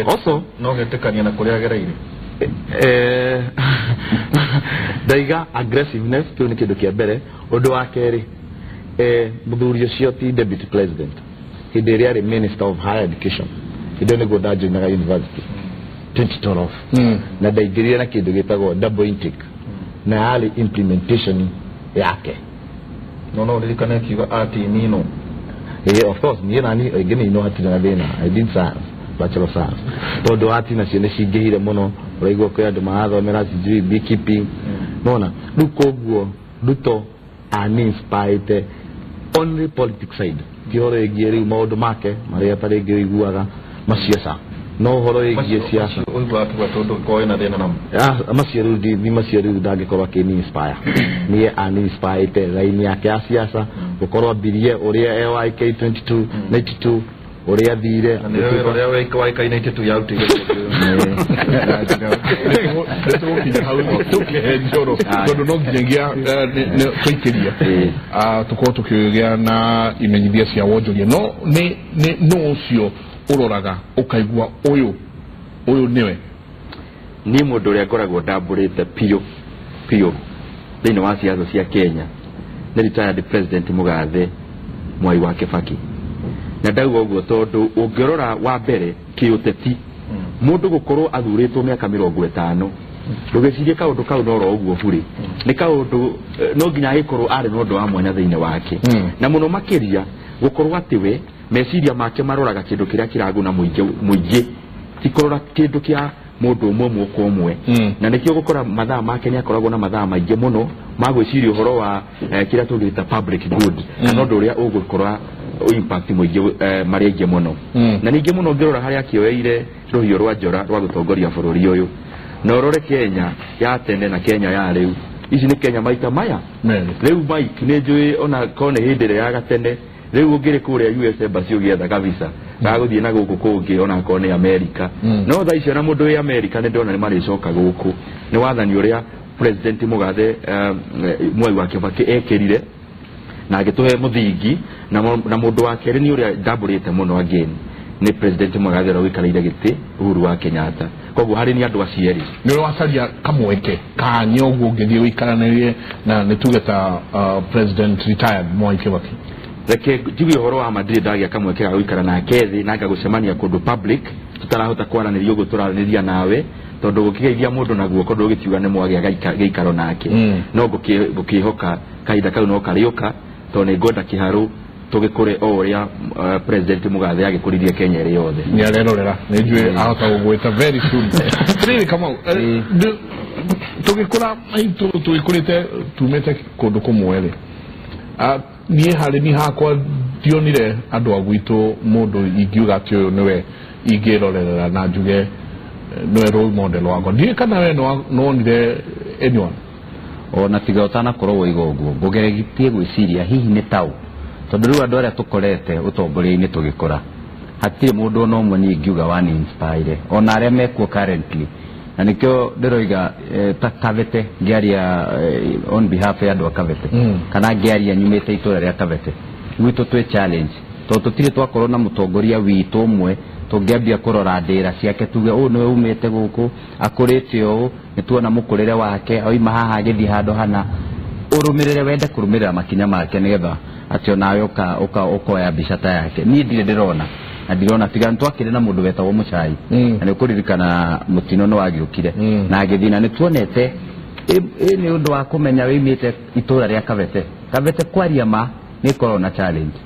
Also no getĩkania na kũrĩa agereire ndaiga aggressiveness kĩu nĩ kĩndũ kĩa mbere. Ũndũ wa kerĩ mũthuri ũcio ti deputy president hĩndĩ ĩrĩa arĩ minister of higher education hĩndĩ ĩyo nĩguo ndajoinaga university 2012 na ndaingĩrire na kĩndũ gĩtagwo double intake na yarĩ implementation yake. No ririkane akiuga ati nino. Of course niĩ nani ĩngĩ nĩ ino hatirĩ na thĩna. I did science, bachelor of science, tondũ ati nacio nĩ cingĩhire mũno ũraigua kwĩ andũ marathomera sijui beekeeping nona rĩu koguo Ruto aninspirete only politics side ti ũhoro wĩgiĩ rĩu maũndũ make marĩa ta rĩngĩ ũiguaga macio ca no ũhoro wĩgiĩ siasa ũiguaga akiuga tondũ ũkorwo wĩna thĩna namo macio rĩu macio rĩu ndangĩkorwo akĩni-inspire niĩ aninspirete raini yake ya siasa gũkorwo ambirie ũrĩa AYK 22 92 ũrĩa athire na nĩwe wĩra ũrĩa YK 92 yarutĩire tũgũkinya hau tũkĩhe njoro tondũ no nginyagia tũikĩrie tũkorwo tũkĩgĩa na imenyithia cia wonjoria no nĩ nũ ũcio ũroraga ũkaigua ũyũ nĩwe. Niĩ mũndũ ũrĩa ngoragwo ndambũrĩte biũ biũ thĩinĩ wa siasa cia Kenya nĩ retired president Mũgathe Mwai wa Kibaki. Na ndauga ũguo tondũ ũngĩrora wa mbere kĩũteti mũndũ gũkorwo athurĩtwo mĩaka 50 ndũgĩcirie kaũndũ kau no ro ũguo burĩ nĩ kaũndũ no nginya agĩkorwo arĩ na ũndũ wa mwanya thĩinĩ wake na mũno makĩria gũkorwo atĩ we meciria make maroraga kĩndũ kĩrĩa kĩraguna mũingĩ ti kũrora kĩndũ kĩa mũndũ ũmwe mwoko ũmwe na nĩkĩo gũkora mathaa make nĩ akoragwo na mathaa maingĩ mũno ma gwĩciria ũhoro wa kĩrĩa tũngĩta public good kana ũndũ ũrĩa ũgũkora impact mũingĩ marĩa aingĩ mũno. Na ningĩ mũno ũngĩrora harĩa akĩoeire rũhiũ rwa njora rwa gũtongoria bũrũri ũyũ na ũrore Kenya ya tene na Kenya ya rĩu ici nĩ Kenya maita maya rĩu Mike nĩ njũĩ ona korwo nĩ hĩndĩ ĩrĩa ya gatene rĩu ũngĩrĩ kũrĩa US Embassy ũgĩetha kabisa gagũthiĩ na gũkũ kũngĩ ona korwo nĩ America no thaa icio na mũndũ wĩ America nĩ ndona nĩ marĩcoka gũkũ nĩ wathani ũrĩa President Mũgathe Mwai wa Kibaki ekĩrire na agĩtũhe mũthingi na mũndũ wa kerĩ nĩ ũrĩa ndambũrĩte mũno again nĩ President Mũgathe ũrĩa ũikarĩire gĩtĩ Uhuru wa Kenyatta. Koguo harĩ nĩ andũ acio erĩ nĩ wacaria kamweke kanya ũguo ũngĩthiĩ ũikaranĩrie na nĩ tuge ta President retired Mwai Kibaki. Reke njigue ũhoro wa Madrid ndagĩa kamweke ga gũikara nake thĩ na ngagũcemania kũndũ public tũtarahota kwaranĩria ũguo tũraranĩria nawe tondũ gũkĩgeithia mũndũ na guoko ndũgĩkiuga nĩ mwagĩa gĩikaro nake no ngũkĩhoka kahinda kau no karĩũka tondũ nĩ ngwenda kĩharũ tũgĩkũre o ũrĩa President Mũgathe agĩkũririe Kenya ĩrĩ yothe. Nĩ arerorera nĩ njũĩ ahota gũgwĩta very soon. Rĩrĩ Kamau tũgĩkũra tũgĩkũrĩte tumĩte kũndũ kũmwe rĩ niĩ harĩ niĩ hakwa ndionire andũ a gwitũ mũndũ ingiuga atĩ ũyũ nĩwe ingĩrorerera na njuge nĩwe role model wakwa ndiũĩ kana we nĩwonire anyone ona tiga ũtanakorwo woiga ũguo ngũgeretie gwĩciria hihi nĩ taũ tondũ rĩu andũ arĩa tũkorete ũtongoria-inĩ tũgĩkũra hatirĩ mũndũ ona ũmwe niĩ ingiuga wani inspire ona arĩa mekuo currently na nĩkĩo ndĩroiga ta Kabete ngĩaria on behalf ya andũ a Kabete kana ngĩaria nyumĩte itũra rĩa Kabete gwitũ twĩ challenge tondũ tũtirĩ twakorwo na mũtongoria witũ ũmwe tũngĩambia kũrora ndĩra ciake tuge ũyũ nĩwe umĩte gũkũ akũrĩte ũũ nĩ tuona mũkũrĩre wake oima haha agĩthiĩ handũ hana ũrũmĩrĩre wende kũrũmĩrĩra makinya make nĩgetha atĩ onawe ũkoya mbica ta yake niĩ ndirĩ ndĩrona na ndirona tiga nĩtwakĩrĩ na mũndũ wetagwo Mũchai na nĩũkũririkana mũtino nĩ wagĩũkire na agĩthiĩ na nĩtuonete ĩ nĩ ũndũ wa kũmenya wĩimĩte itũra rĩa Kabete. Kabete kwaria ma nĩ ĩkoragwo na challenge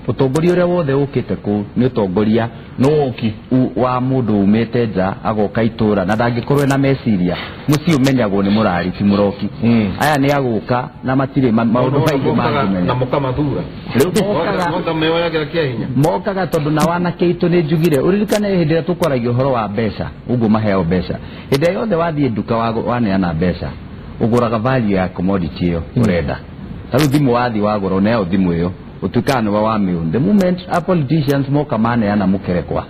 ũtongoria ũrĩa wothe ũkĩte kũu nĩ ũtongoria nũki wa mũndũ umĩte nja agoka itũra na ndangĩkorwo ena meciria mũciĩ ũmenyagwo nĩ mũrari ti mũroki aya nĩ agũka na matirĩ maũndũ maingĩ mangĩmenya na mũkamathura mokaga tondũ na wanake aitũ nĩ njugire ũririkane hĩndĩ ĩrĩa tũkwaragia ũhoro wa mbeca ũguo maheo mbeca hĩndĩ ĩrĩa yothe wathiĩ nduka waneana mbeca ũgũraga value ya commodity ĩyo ũrenda ta rĩu thimũ wathiĩ wagũra ũneo thimũ ĩyo Ũtuĩkaga nĩwe wa mĩũn. The moment a politicians moka maneana mũkerekwa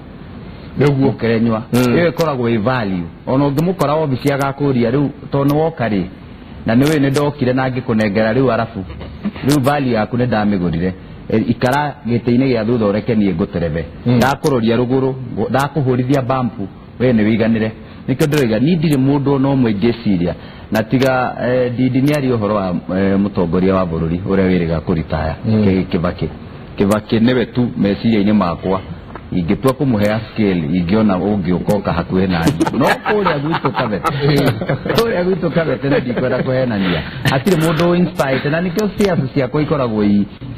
Nĩguo. Mũkerenywa ĩyo ĩkoragwo ĩ value. Ona ũngĩmũkora obici agakũria rĩu tondũ nĩ woka rĩ na nĩũĩ nĩ ndokire na ngĩkũnengera rĩu arabu rĩu value yaku nĩ ndamĩgũrire. Ikara gĩtĩ-inĩ gĩa thutha ũreke niĩ ngũterebe, ndakũroria rũgũrũ, ndakũhũrithia bampu, we nĩ wĩiganĩre. Nĩkĩo ndĩroiga niĩ ndirĩ mũndũ ona ũmwe ingĩciria na tiga Ndindi nĩ aria ũhoro wa mũtongoria wa bũrũri ũrĩa wĩrĩga kũritaya, Kibaki. Kibaki nĩwe tu meciria-inĩ makwa ingĩtua kũmũhea scale ingĩona ũngĩũka hakuhĩ nani, no kũrĩa gwitũ Kabete, kũrĩa gwitũ Kabete nĩ ndikwenda kũhenania, hatirĩ mũndũ inspired, na nĩkĩo siasa ciakwa ikoragwo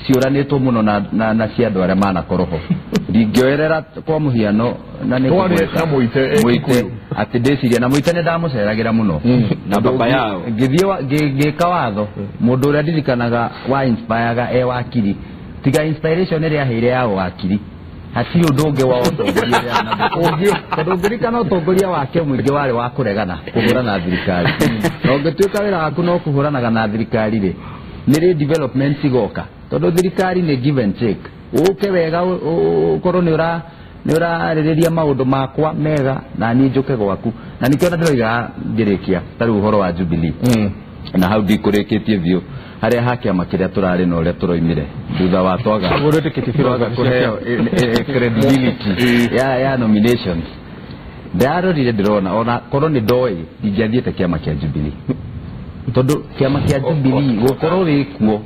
ciũranĩtwo mũno na cia andũ arĩa manakorwo ho. Ndingĩoerera kwa mũhiano na nĩ Twarĩ na Mũite, Mũite Kikuyu. Atĩ ndĩciria na Mũite nĩ ndamũceragĩra mũno Na baba yao. Ngĩthiĩ ngĩka watho, mũndũ ũrĩa ndirikanaga wa inspireaga e wakiri, tiga inspiration ĩrĩa aheire ya wakiri, hatirĩ ũndũ ũngĩ wa ũtongoria ũrĩa naguo. Tondũ ũngĩririkana ũtongoria wake mũingĩ warĩ wa kũregana kũhũrana na thirikari, na ũngĩtuĩka wĩra waku no kũhũranaga na thirikari rĩ, nĩ rĩ development cigoka? Tondũ thirikari nĩ give and take. Ũke wega ũkorwo nĩ ũra nĩ ũrarĩrĩria maũndũ makwa mega na niĩ njũke gwaku. Na nĩkĩo ndĩroiga ngĩrĩkia ta rĩu ũhoro wa Jubilee, na hau ndikũrĩkĩtie biũ harĩa ha kĩama kĩrĩa tũrarĩ na ũrĩa tũroimire thutha wa twaga Ũguo twaga kũheo credibility ya nominations. Ndarorire ndĩrona ona korwo nĩ ndoĩ ndingĩathiĩte kĩama kĩa Jubilee, tondũ kĩama kĩa Jubilee gũkorwo wĩ kuo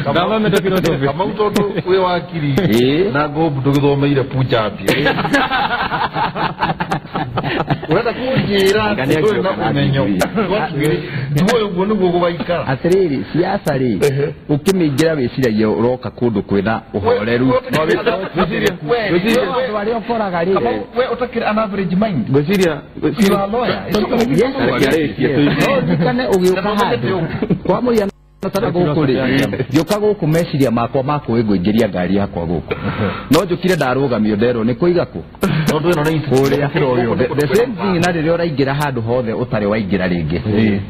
Kamau, tondũ wĩ wakiri na ngũmbu ndũgĩthomeire Punjabi, ũrenda kũnjĩra atĩ ndũrĩ na ũmenyo ndiũĩ ũguo nĩguo gũgaikara? Atĩrĩrĩ, siasa rĩ, ũkĩmĩingĩra wĩciragia ũroka kũndũ kwĩna ũhoreru. Andũ arĩa ũkoraga rĩ, We ũtakĩrĩ an average mind. Ngwĩciria You are a lawyer. No ndikane ũgĩũka handũ kwa mũhiano ta gũkũ rĩ, ngĩũka gũkũ meciria makwa makũĩ ngũingĩria ngari yakwa gũkũ, no njũkire ndarũgamio nderwo nĩ kũiga kũ Tondũ ĩno nĩ kũrĩa. The same thing na rĩrĩa ũraingĩra handũ hothe ũtarĩ waingĩra rĩngĩ.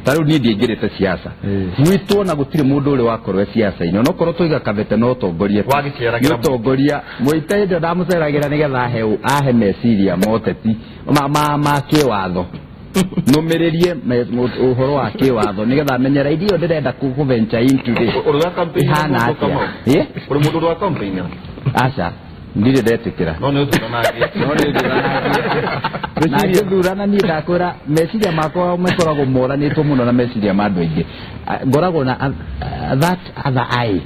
Ta rĩu niĩ ndiaingĩrĩte siasa gwitũ, ona gũtirĩ mũndũ ũrĩ wakorwo e siasa-inĩ, onokorwo tũiga Kabete no ũtongoria tu. Wagĩceragĩra Nĩ ũtongoria Mũite hĩndĩ ĩyo ndamũceragĩra nĩgetha ahe meciria ma ũteti ma kĩwatho, nũmĩrĩrie ũhoro wa kĩwatho nĩgetha menye raidi ĩyo ndĩrenda kũ venture into rĩ Ũrĩ wa campaign ĩhana mũndũ atĩa. Kamau? Ĩ? Ũrĩ mũndũ wa campaign? Aca, ndirĩ ndetĩkĩra. No nĩ ũthuranagia? No nĩ thuranagia. Na ngĩthurana niĩ ndakwĩra meciria makwa makoragwo moranĩtwo mũno na meciria ma andũ aingĩ. Ngoragwo na that other eye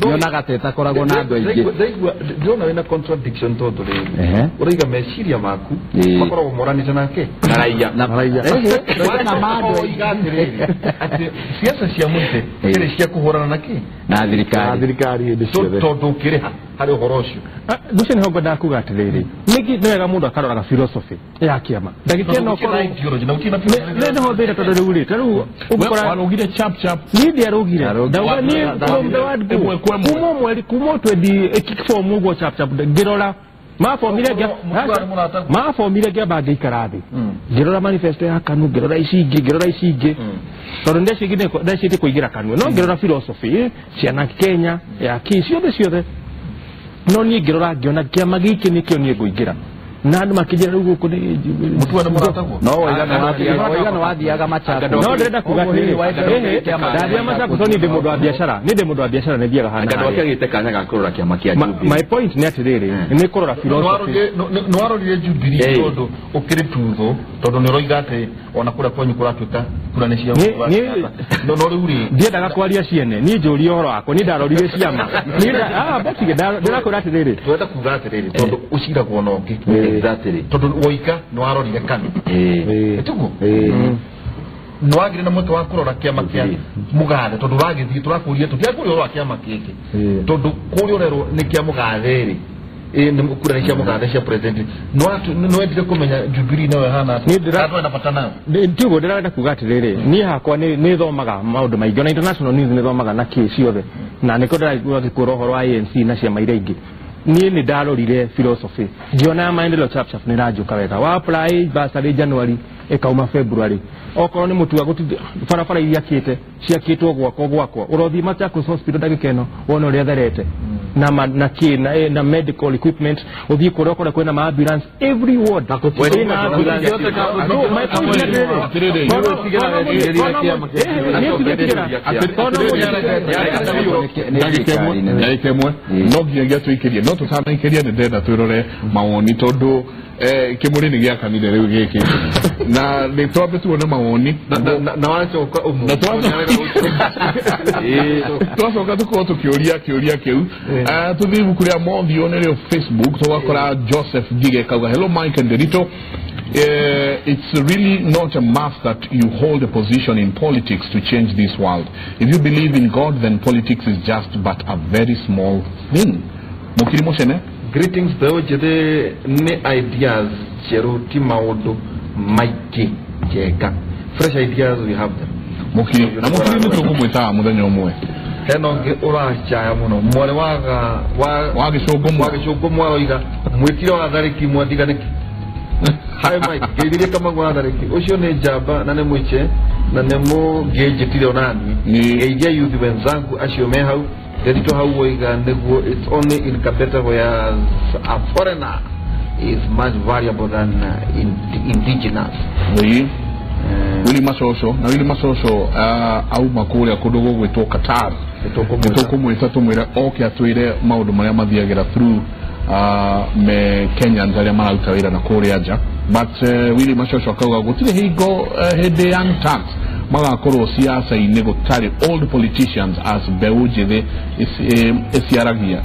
nyonaga ta ĩtakoragwo na andũ aingĩ. Ndaigua ndĩrona wĩna contradiction tondũ rĩrĩ ũraiga meciria maku makoragwo moranĩte nake. Na raia. Na raia. Ehe, na ma andũ Oiga atĩrĩrĩ atĩ siasa cia Mũite cirĩ cia kũhũrana na kĩ? Na thirikari. Thirikari hĩndĩ ciothe. Tondũ ũkĩrĩha harĩ ũhoro ũcio. Gucio nĩho ngwendaga kuga atĩrĩrĩ, nĩngĩ nĩ wega mũndũ akaroraga philosophy ya kĩama ndagĩka ĩno Tondũ gũtirĩ na ideology na gũtirĩ na nĩ nĩho thĩna, tondũ rĩu rĩ ta rĩu ũngĩkora Warugire chap chap. Niĩ ndiarũgire. Ndarũgire. Ndauga niĩ from the word go Ĩmwe kwa ĩmwe. kuma mweri kuma twendi form ũguo chap chap ngĩrora mabomire Mũtware mũrataguo. mabomire ngĩamba ngĩikara thĩ ngĩrora manifesto ya KANU, ngĩrora ici ingĩ, ngĩrora ici ingĩ, tondũ ndeciĩtie kũingĩra KANU, no ngĩrora philosophy ciana Kenya ya kĩ ciothe ciothe, no niĩ ngĩrora ngĩona kĩama gĩkĩ nĩkĩo niĩ ngũingĩra na andũ makĩnjĩra rĩu gũkũ nĩ Mũtware mũrataguo. No woiga nĩ wathiaga Machakos. No ndĩrenda kuga atĩrĩrĩ, ndathiaga Machakos tondũ niĩ ndĩ mũndũ wa biacara, niĩ ndĩ mũndũ wa biacara, nĩ thiaga hana Anga harĩa. ndwakĩagĩte kanya ga kũrora kĩama kĩa Jubilee. My point nĩ atĩrĩrĩ, nĩ kũrora philosophy. Nĩ warorire Jubilee tondũ ũkĩrĩ tutho, tondũ nĩ ũroiga atĩ ona kũrĩa kwanyu kũratuĩka kura nĩ cia no no rĩu rĩ Ndiendaga kwaria ciene, niĩ njũrie ũhoro wakwa, niĩ ndarorire ciama. Niĩ botige, ndĩrakwĩra atĩrĩrĩ. Twenda kuga atĩrĩrĩ, tondũ ũciragwo na ũngĩ. Tondũ woiga nĩ warorire KANU, tiguo nĩ wagire na mweke wa kũrora kĩama kĩa mũgathe, tondũ ũragĩthiĩ tũrakũria tũtirakũria ũhoro wa kĩama gĩkĩ, tondũ kũrĩa ũrerwo nĩ kĩa mũgathe rĩ, ĩ nĩ kura nĩ cia mũgathe cia president, nĩ wendire kũmenya Jubilee nayo ĩhana atĩa? Niĩ Kana ndwarĩ na bata nayo? Tiguo ndĩrenda kuga atĩrĩrĩ, niĩ hakwa nĩ thomaga maũndũ maingĩ, ona international news nĩ thomaga na kĩ ciothe, na nĩkĩo ndĩraigua ngĩkwĩra ũhoro wa ANC na ciama iria ingĩ. Niĩ nĩ ndarorire philosophy ngĩona Maendeleo Chap Chap nĩ ranjũka wega. Wa apply bursary January ĩkauma February. Okorwo nĩ mũtu wa barabara iria akĩte ciakĩtwo gwakwa gwakwa, ũrothiĩ Machakos Hospital ndagĩka ĩno wone ũrĩa therete na na kĩ na, na medical equipment, ũthiĩ kũrĩa ũkore kwĩna ma ambulance every ward. Kwĩna ambulance. No, my point nĩ atĩrĩrĩ, ndagĩka ĩmwe no nginyagia tũikĩrie, no tũtanaikĩria nĩ ndĩrenda twĩrore mawoni tondũ kĩmũrĩ nĩ gĩakanire rĩu gĩkĩ na nĩ twambe tuone mawoni na wacoka na twacoka tũkorwo tũkĩũria kĩũria kĩu. Tũthiĩ ibuku rĩa Mothio nĩrĩo Facebook, tũgakora Joseph Ngige kauga, hello Mike and Derito. It's really not a must that you hold a position in politics to change this world. If you believe in God, then politics is just but a very small thing. Mukiri Moshene? Greetings, mbeũ njĩthĩ nĩ ideas njerũ ti maũndũ maingĩ njega. Fresh ideas, we have them. Mukiri, na Mukiri nĩ tũkũmwĩtaga mũthenya ũmwe. Hena ũngĩ ũracaya mũno mwarĩ wa gĩcũngũ mwaroiga mwĩtire wa tharĩki mwathiga nĩkĩ? Hi Mike, ngeithirie Kamau wa tharĩki ũcio nĩ njamba na nĩ mũice na nĩ mũngĩnjĩtire onani. Ngeithia youth wenzangu acio me hau. Ndetito hau woiga nĩguo it's only in Kabete where a foreigner is much valuable than indigenous. Willy Macoco na Willy Macoco auma kũrĩa kũndũ gũgwĩtwo Qatar, nĩtũkũmwĩta tũmwĩre oke atwĩre maũndũ marĩa mathiagĩra through me Kenyans arĩa mararuta wĩra na kũrĩa nja. But Willy Macoco akauga gũtirĩ hingo hĩndĩ Young Turks magakorwo siasa-inĩ gũtarĩ old politicians as mbeũ njĩthĩ ĩciaragia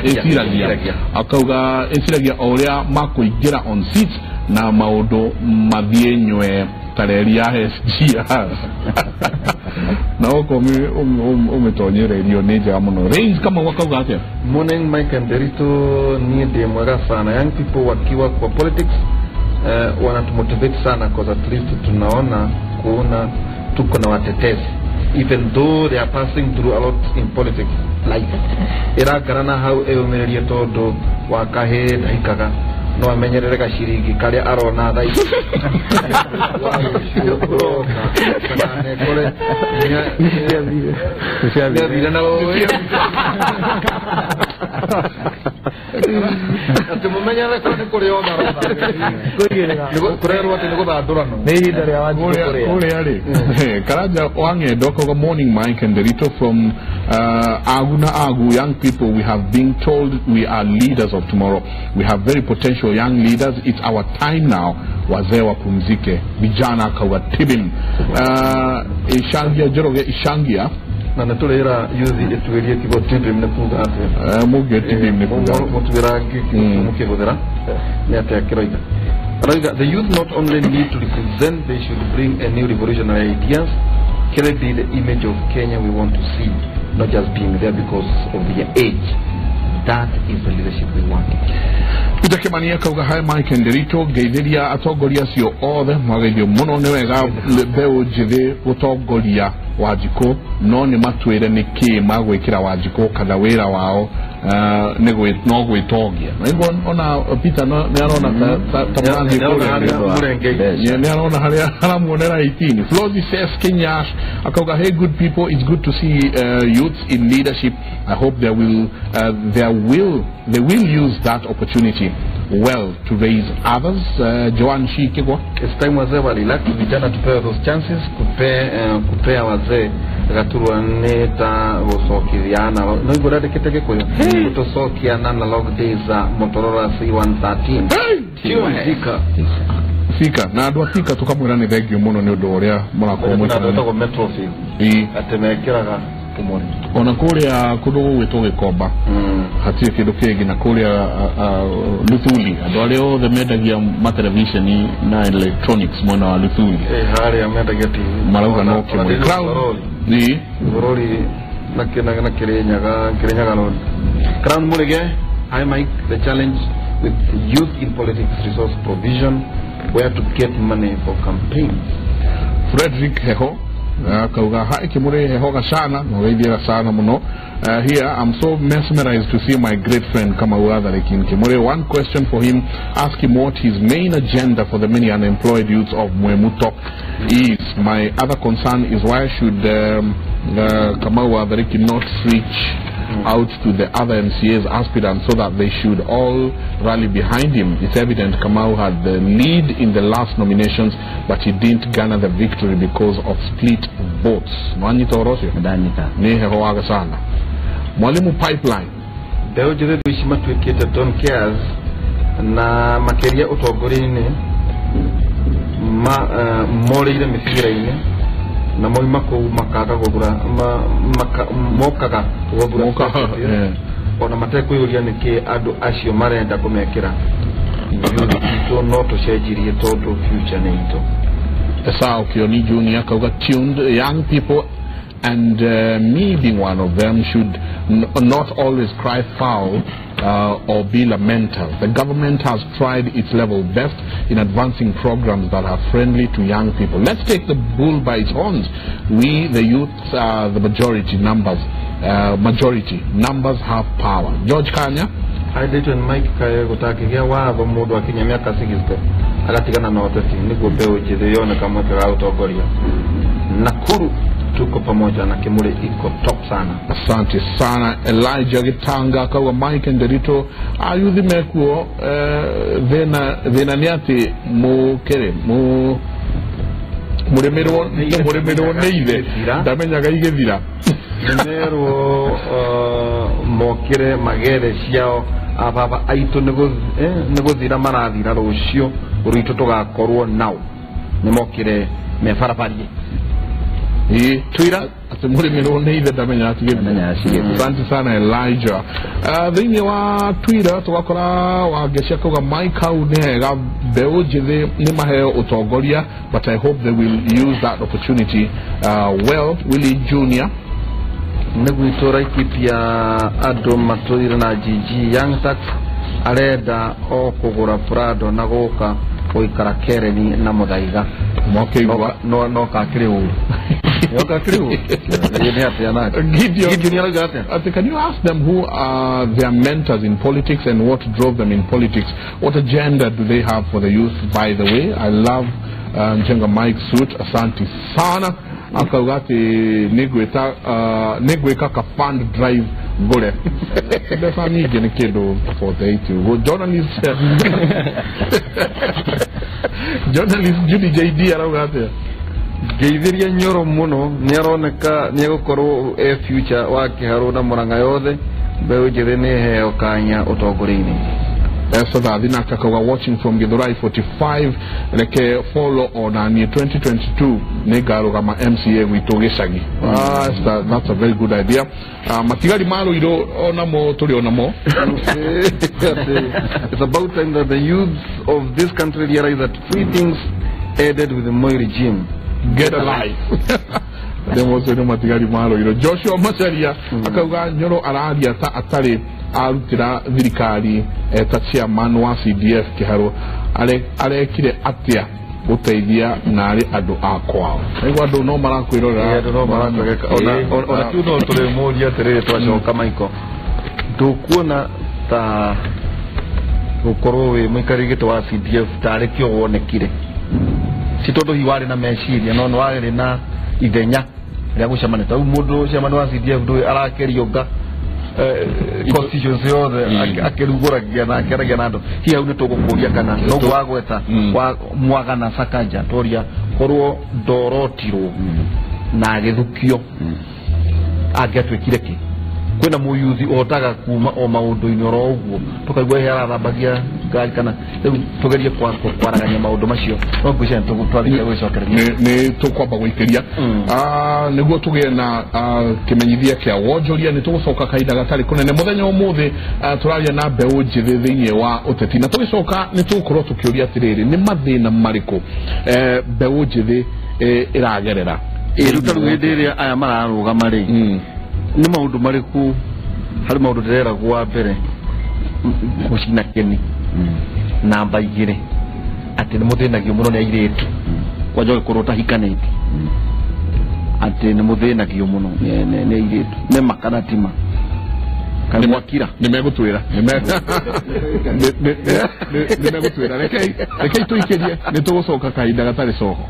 ĩciragia, akauga ĩciragia o ũrĩa makũingĩra on seats na maũndũ mathiĩ nywe tareri ya SGR na okorwo ũmĩtonyere irio nĩ njega mũno. Rains Kamau akauga atĩa? Morning Mike and Derito, niĩ ndĩ mwega sana. Young people wakiwa kwa politics wanatumotivate sana cause at least tunaona kuona tuko na watetezi even though they are passing through a lot in politics life. Ĩrakarana hau ĩyũmĩrĩrie tondũ wa kahĩĩ ndahikaga no amenyerere gaciringi karĩa arona thaa ici nĩathire na rũĩ atĩ mũmenyere korwo nĩ kũrĩa othe kũrerwo atĩ nĩ gũthandũranwo nĩ ihinda rĩa Wanjikũ kũrĩa kũrĩa rĩ. Karanja wa Ng'endo akauga morning Mike and Derito from Agu na Agu. Young people, we have been told we are leaders of tomorrow. We have very potential young leaders. It's our time now. Wazee wapumzike, vijana akauga tibim. Ishangia Njoroge Ishangia na nĩ tũrĩra youth ĩtuĩrie kiugo tibim nĩ kuga atĩa? Mũngĩ tibim nĩ kuga mũtuĩra kiugo mũkĩhũthĩra nĩ atĩa kĩroiga? Aroiga the youth not only need to represent, they should bring a new revolutionary ideas, carry the image of Kenya we want to see, not just being there because of their age. That is the leadership we want. Peter Kimani akauga hi Mike and Derito, ngeithiria atongoria acio othe mwageithio mũno, nĩ wega mbeũ njĩthĩ gũtongoria Wanjikũ, no nĩ matwĩre nĩ kĩ magwĩkĩra Wanjikũ kana wĩra wao no gwĩtongia. Naigua ona Peter nĩ arona ta mũrathiĩ kũrĩa, nĩ arona harĩa aramuonera 18. Flozi says Kenyash akauga hey good people, it's good to see youths in leadership. I hope they will use that opportunity well to raise others. Joan Shikigwa, it's time wazee wa relax, vijana tupewe those chances kupea wazee gaturwa nĩ ta gũcokithiana no igua ndandĩkĩte Gĩkũyũ gũtũcokiana na log days za Motorola C113 Thika Thika na andũ a Thika tũkamwĩra nĩ thengio mũno nĩ ũndũ ũrĩa mũrakorwo mwĩtagwo Metrofield atĩ mekĩraga ona kũrĩa kũndũ gũgwĩtwo Gĩkomba hatirĩ kĩndũ kĩngĩ, na kũrĩa Luthuli andũ arĩa othe mendagia matelevisheni na electronics mwena wa Luthuli harĩa mendagia TV marauga no kĩmwe Crown Rori na Kirinyaga Road. Crown Murige, hi Mike, the challenge with youth in politics, resource provision, where to get money for campaigns. Frederick Heho Akauga hi Kimuri heho gacana no sana muno. Here I'm so mesmerized to see my great friend Kamau wa Thariki in Kimuri. One question for him: ask him what his main agenda for the many unemployed youths of Mwemuto is. My other concern is why should Kamau wa Thariki not reach out to the other MCAs aspirants so that they should all rally behind him. It's evident Kamau had the lead in the last nominations, but he didn't garner the victory because of split votes. Nwanyita orosio? Ndanyita. Ni heho waga sana. Mwalimu Pipeline. Mbeũ njĩthĩ thikũ ici matuĩkĩte don't cares na makĩria ũtongoria-inĩ morĩire mĩbira-inĩ na moima kũu makaga gũthura mokaga gũthura ona matekwĩyũria nĩkĩ andũ acio marenda kũmekĩra. Youth itũ no tũcenjirie tondũ future nĩ itũ. Esau Kioni Junior kauga tuned young people and me being one of them should not always cry foul or be lamenters. The government has tried its level best in advancing programs that are friendly to young people. Let's take the bull by its horns. We, the youths, are the majority numbers. Majority numbers have power. George Kanya. I did and Mike Kayagutakia watho mũndũ akinya mĩaka 60 agatigana na ũteti nĩguo mbeũ njĩthĩ yone kamweke ga ũtongoria. Nakuru tuko pamoja na Kimuri iko top sana. Asante sana Elijah Gitanga kauga Mike Nderito ayuthi mekuo thina nĩ atĩ mũkĩrĩ mũrĩmĩrwo nĩ ithe ndamenyaga igĩthira. Nĩmerwo mokĩre magere ciao ababa aitũ nĩgũthira marathira rũciũ rwitũ tũgakorwo nao nĩmokĩre me barabarie. Twira atĩ mũrĩmĩrwo nĩ ithe ndamenya atigĩthira. Asante sana Elijah. Thĩinĩ wa Twitter tũgakora Wangecia kauga Mike hau nĩ hega mbeũ njĩthĩ nĩ maheo ũtongoria, but I hope they will use that opportunity well. Willie Junior nĩ gwitũ Laikipia andũ matũire na GG Young Tax arenda o kũgũra Prado na gũka gũikara Kereni na Mũthaiga. No kakĩrĩ ũru. Gideon, can you ask them who are their mentors in politics and what drove them in politics? What agenda do they have for the youth? By the way, I love Njenga Mike suit. Asante sana. Akauga ati nĩngwĩka ka fund drive ngũre mbeca nyingĩ nĩ kĩndũ 48 ũguo. Journalist Judy JD arauga atĩa? Ngeithĩria Nyoro mũno nĩ aroneka nĩ egũkorwo e future wa Kĩharũ na Mũrang'a yothe. Mbeũ njĩthĩ nĩ ĩheo kanya ũtongoria-inĩ. Esther Thinaka kauga watching from Githurai 45 reke follow ona niĩ 2022 nĩngarũgama MCA gwitũ gĩcagi. Esther, that's a very good idea. Matigari ma Ruiru onamo tũrĩ onamo. It's about time that the youths of this country realize that three things added with the Moi regime. Get a life. Nĩ matigari ma Ruiru. Joshua Macharia akauga Nyoro araria ta atarĩ arutĩra thirikari ta chairman wa CDF Kĩharũ arekire atĩa gũteithia narĩ andũ a kwao. Nĩguo andũ no marakwĩrorera. Andũ no marakwĩrorera. Ona kiu no tũrĩmũria atĩrĩrĩ twacoka Michael, ndũkuona ta gũkorwo wĩ mũikarĩri gĩtĩ wa CDF tarĩ kĩo wonekire? Si tondũ hihi warĩ na meciria no nĩ warĩ na ithenya rĩa gũcemania. Ta rĩu mũndũ chairman wa CDF ndũĩ arakĩriũnga constituency yothe akĩrugũragia na akĩaragia na andũ. Hihi hau nĩ tũgũkũria kana noguo wagweta wa Mwagana Sakaja toria korwo ndorotirwo na agĩthukio angĩatuĩkire kĩ? Kwĩna mũyuthi ũhotaga kuma o maũndũ-inĩ oro ũguo tũkaigua he arathambagia ngari kana rĩu tũgerie kwaragania maũndũ macio no ngwĩciria nĩtwarĩkia gwĩcokereria. Nĩ tũkwamba gũikĩria nĩguo tũgĩe na kĩmenyithia kĩa wonjoria. Nĩ tũgũcoka kahinda gatarĩ kũnene mũthenya ũmũthĩ tũraria na mbeũ njĩthĩ thĩinĩ wa ũteti na tũgĩcoka nĩ tũgũkorwo tũkĩũria atĩrĩrĩ nĩ mathĩna marĩkũ mbeũ njĩthĩ ĩragerera. Rĩu ta rĩu hĩndĩ ĩrĩa aya mararũgama rĩ nĩ maũndũ marĩkũ harĩ maũndũ ndĩreragwo wa mbere gũcina kĩni namba 2 atĩ nĩ mũthĩnagio mũno nĩ airĩtu kwanja ũgĩkorwo ũtahikanĩtie. Atĩ nĩ mũthĩnagio mũno nĩ airĩtu nĩ ma kana ti ma kaĩ mwakira? Nĩ megũtwĩra, nĩ megũtwĩra. Rekei tũikĩrie, nĩ tũgũcoka kahinda gatarĩ coho.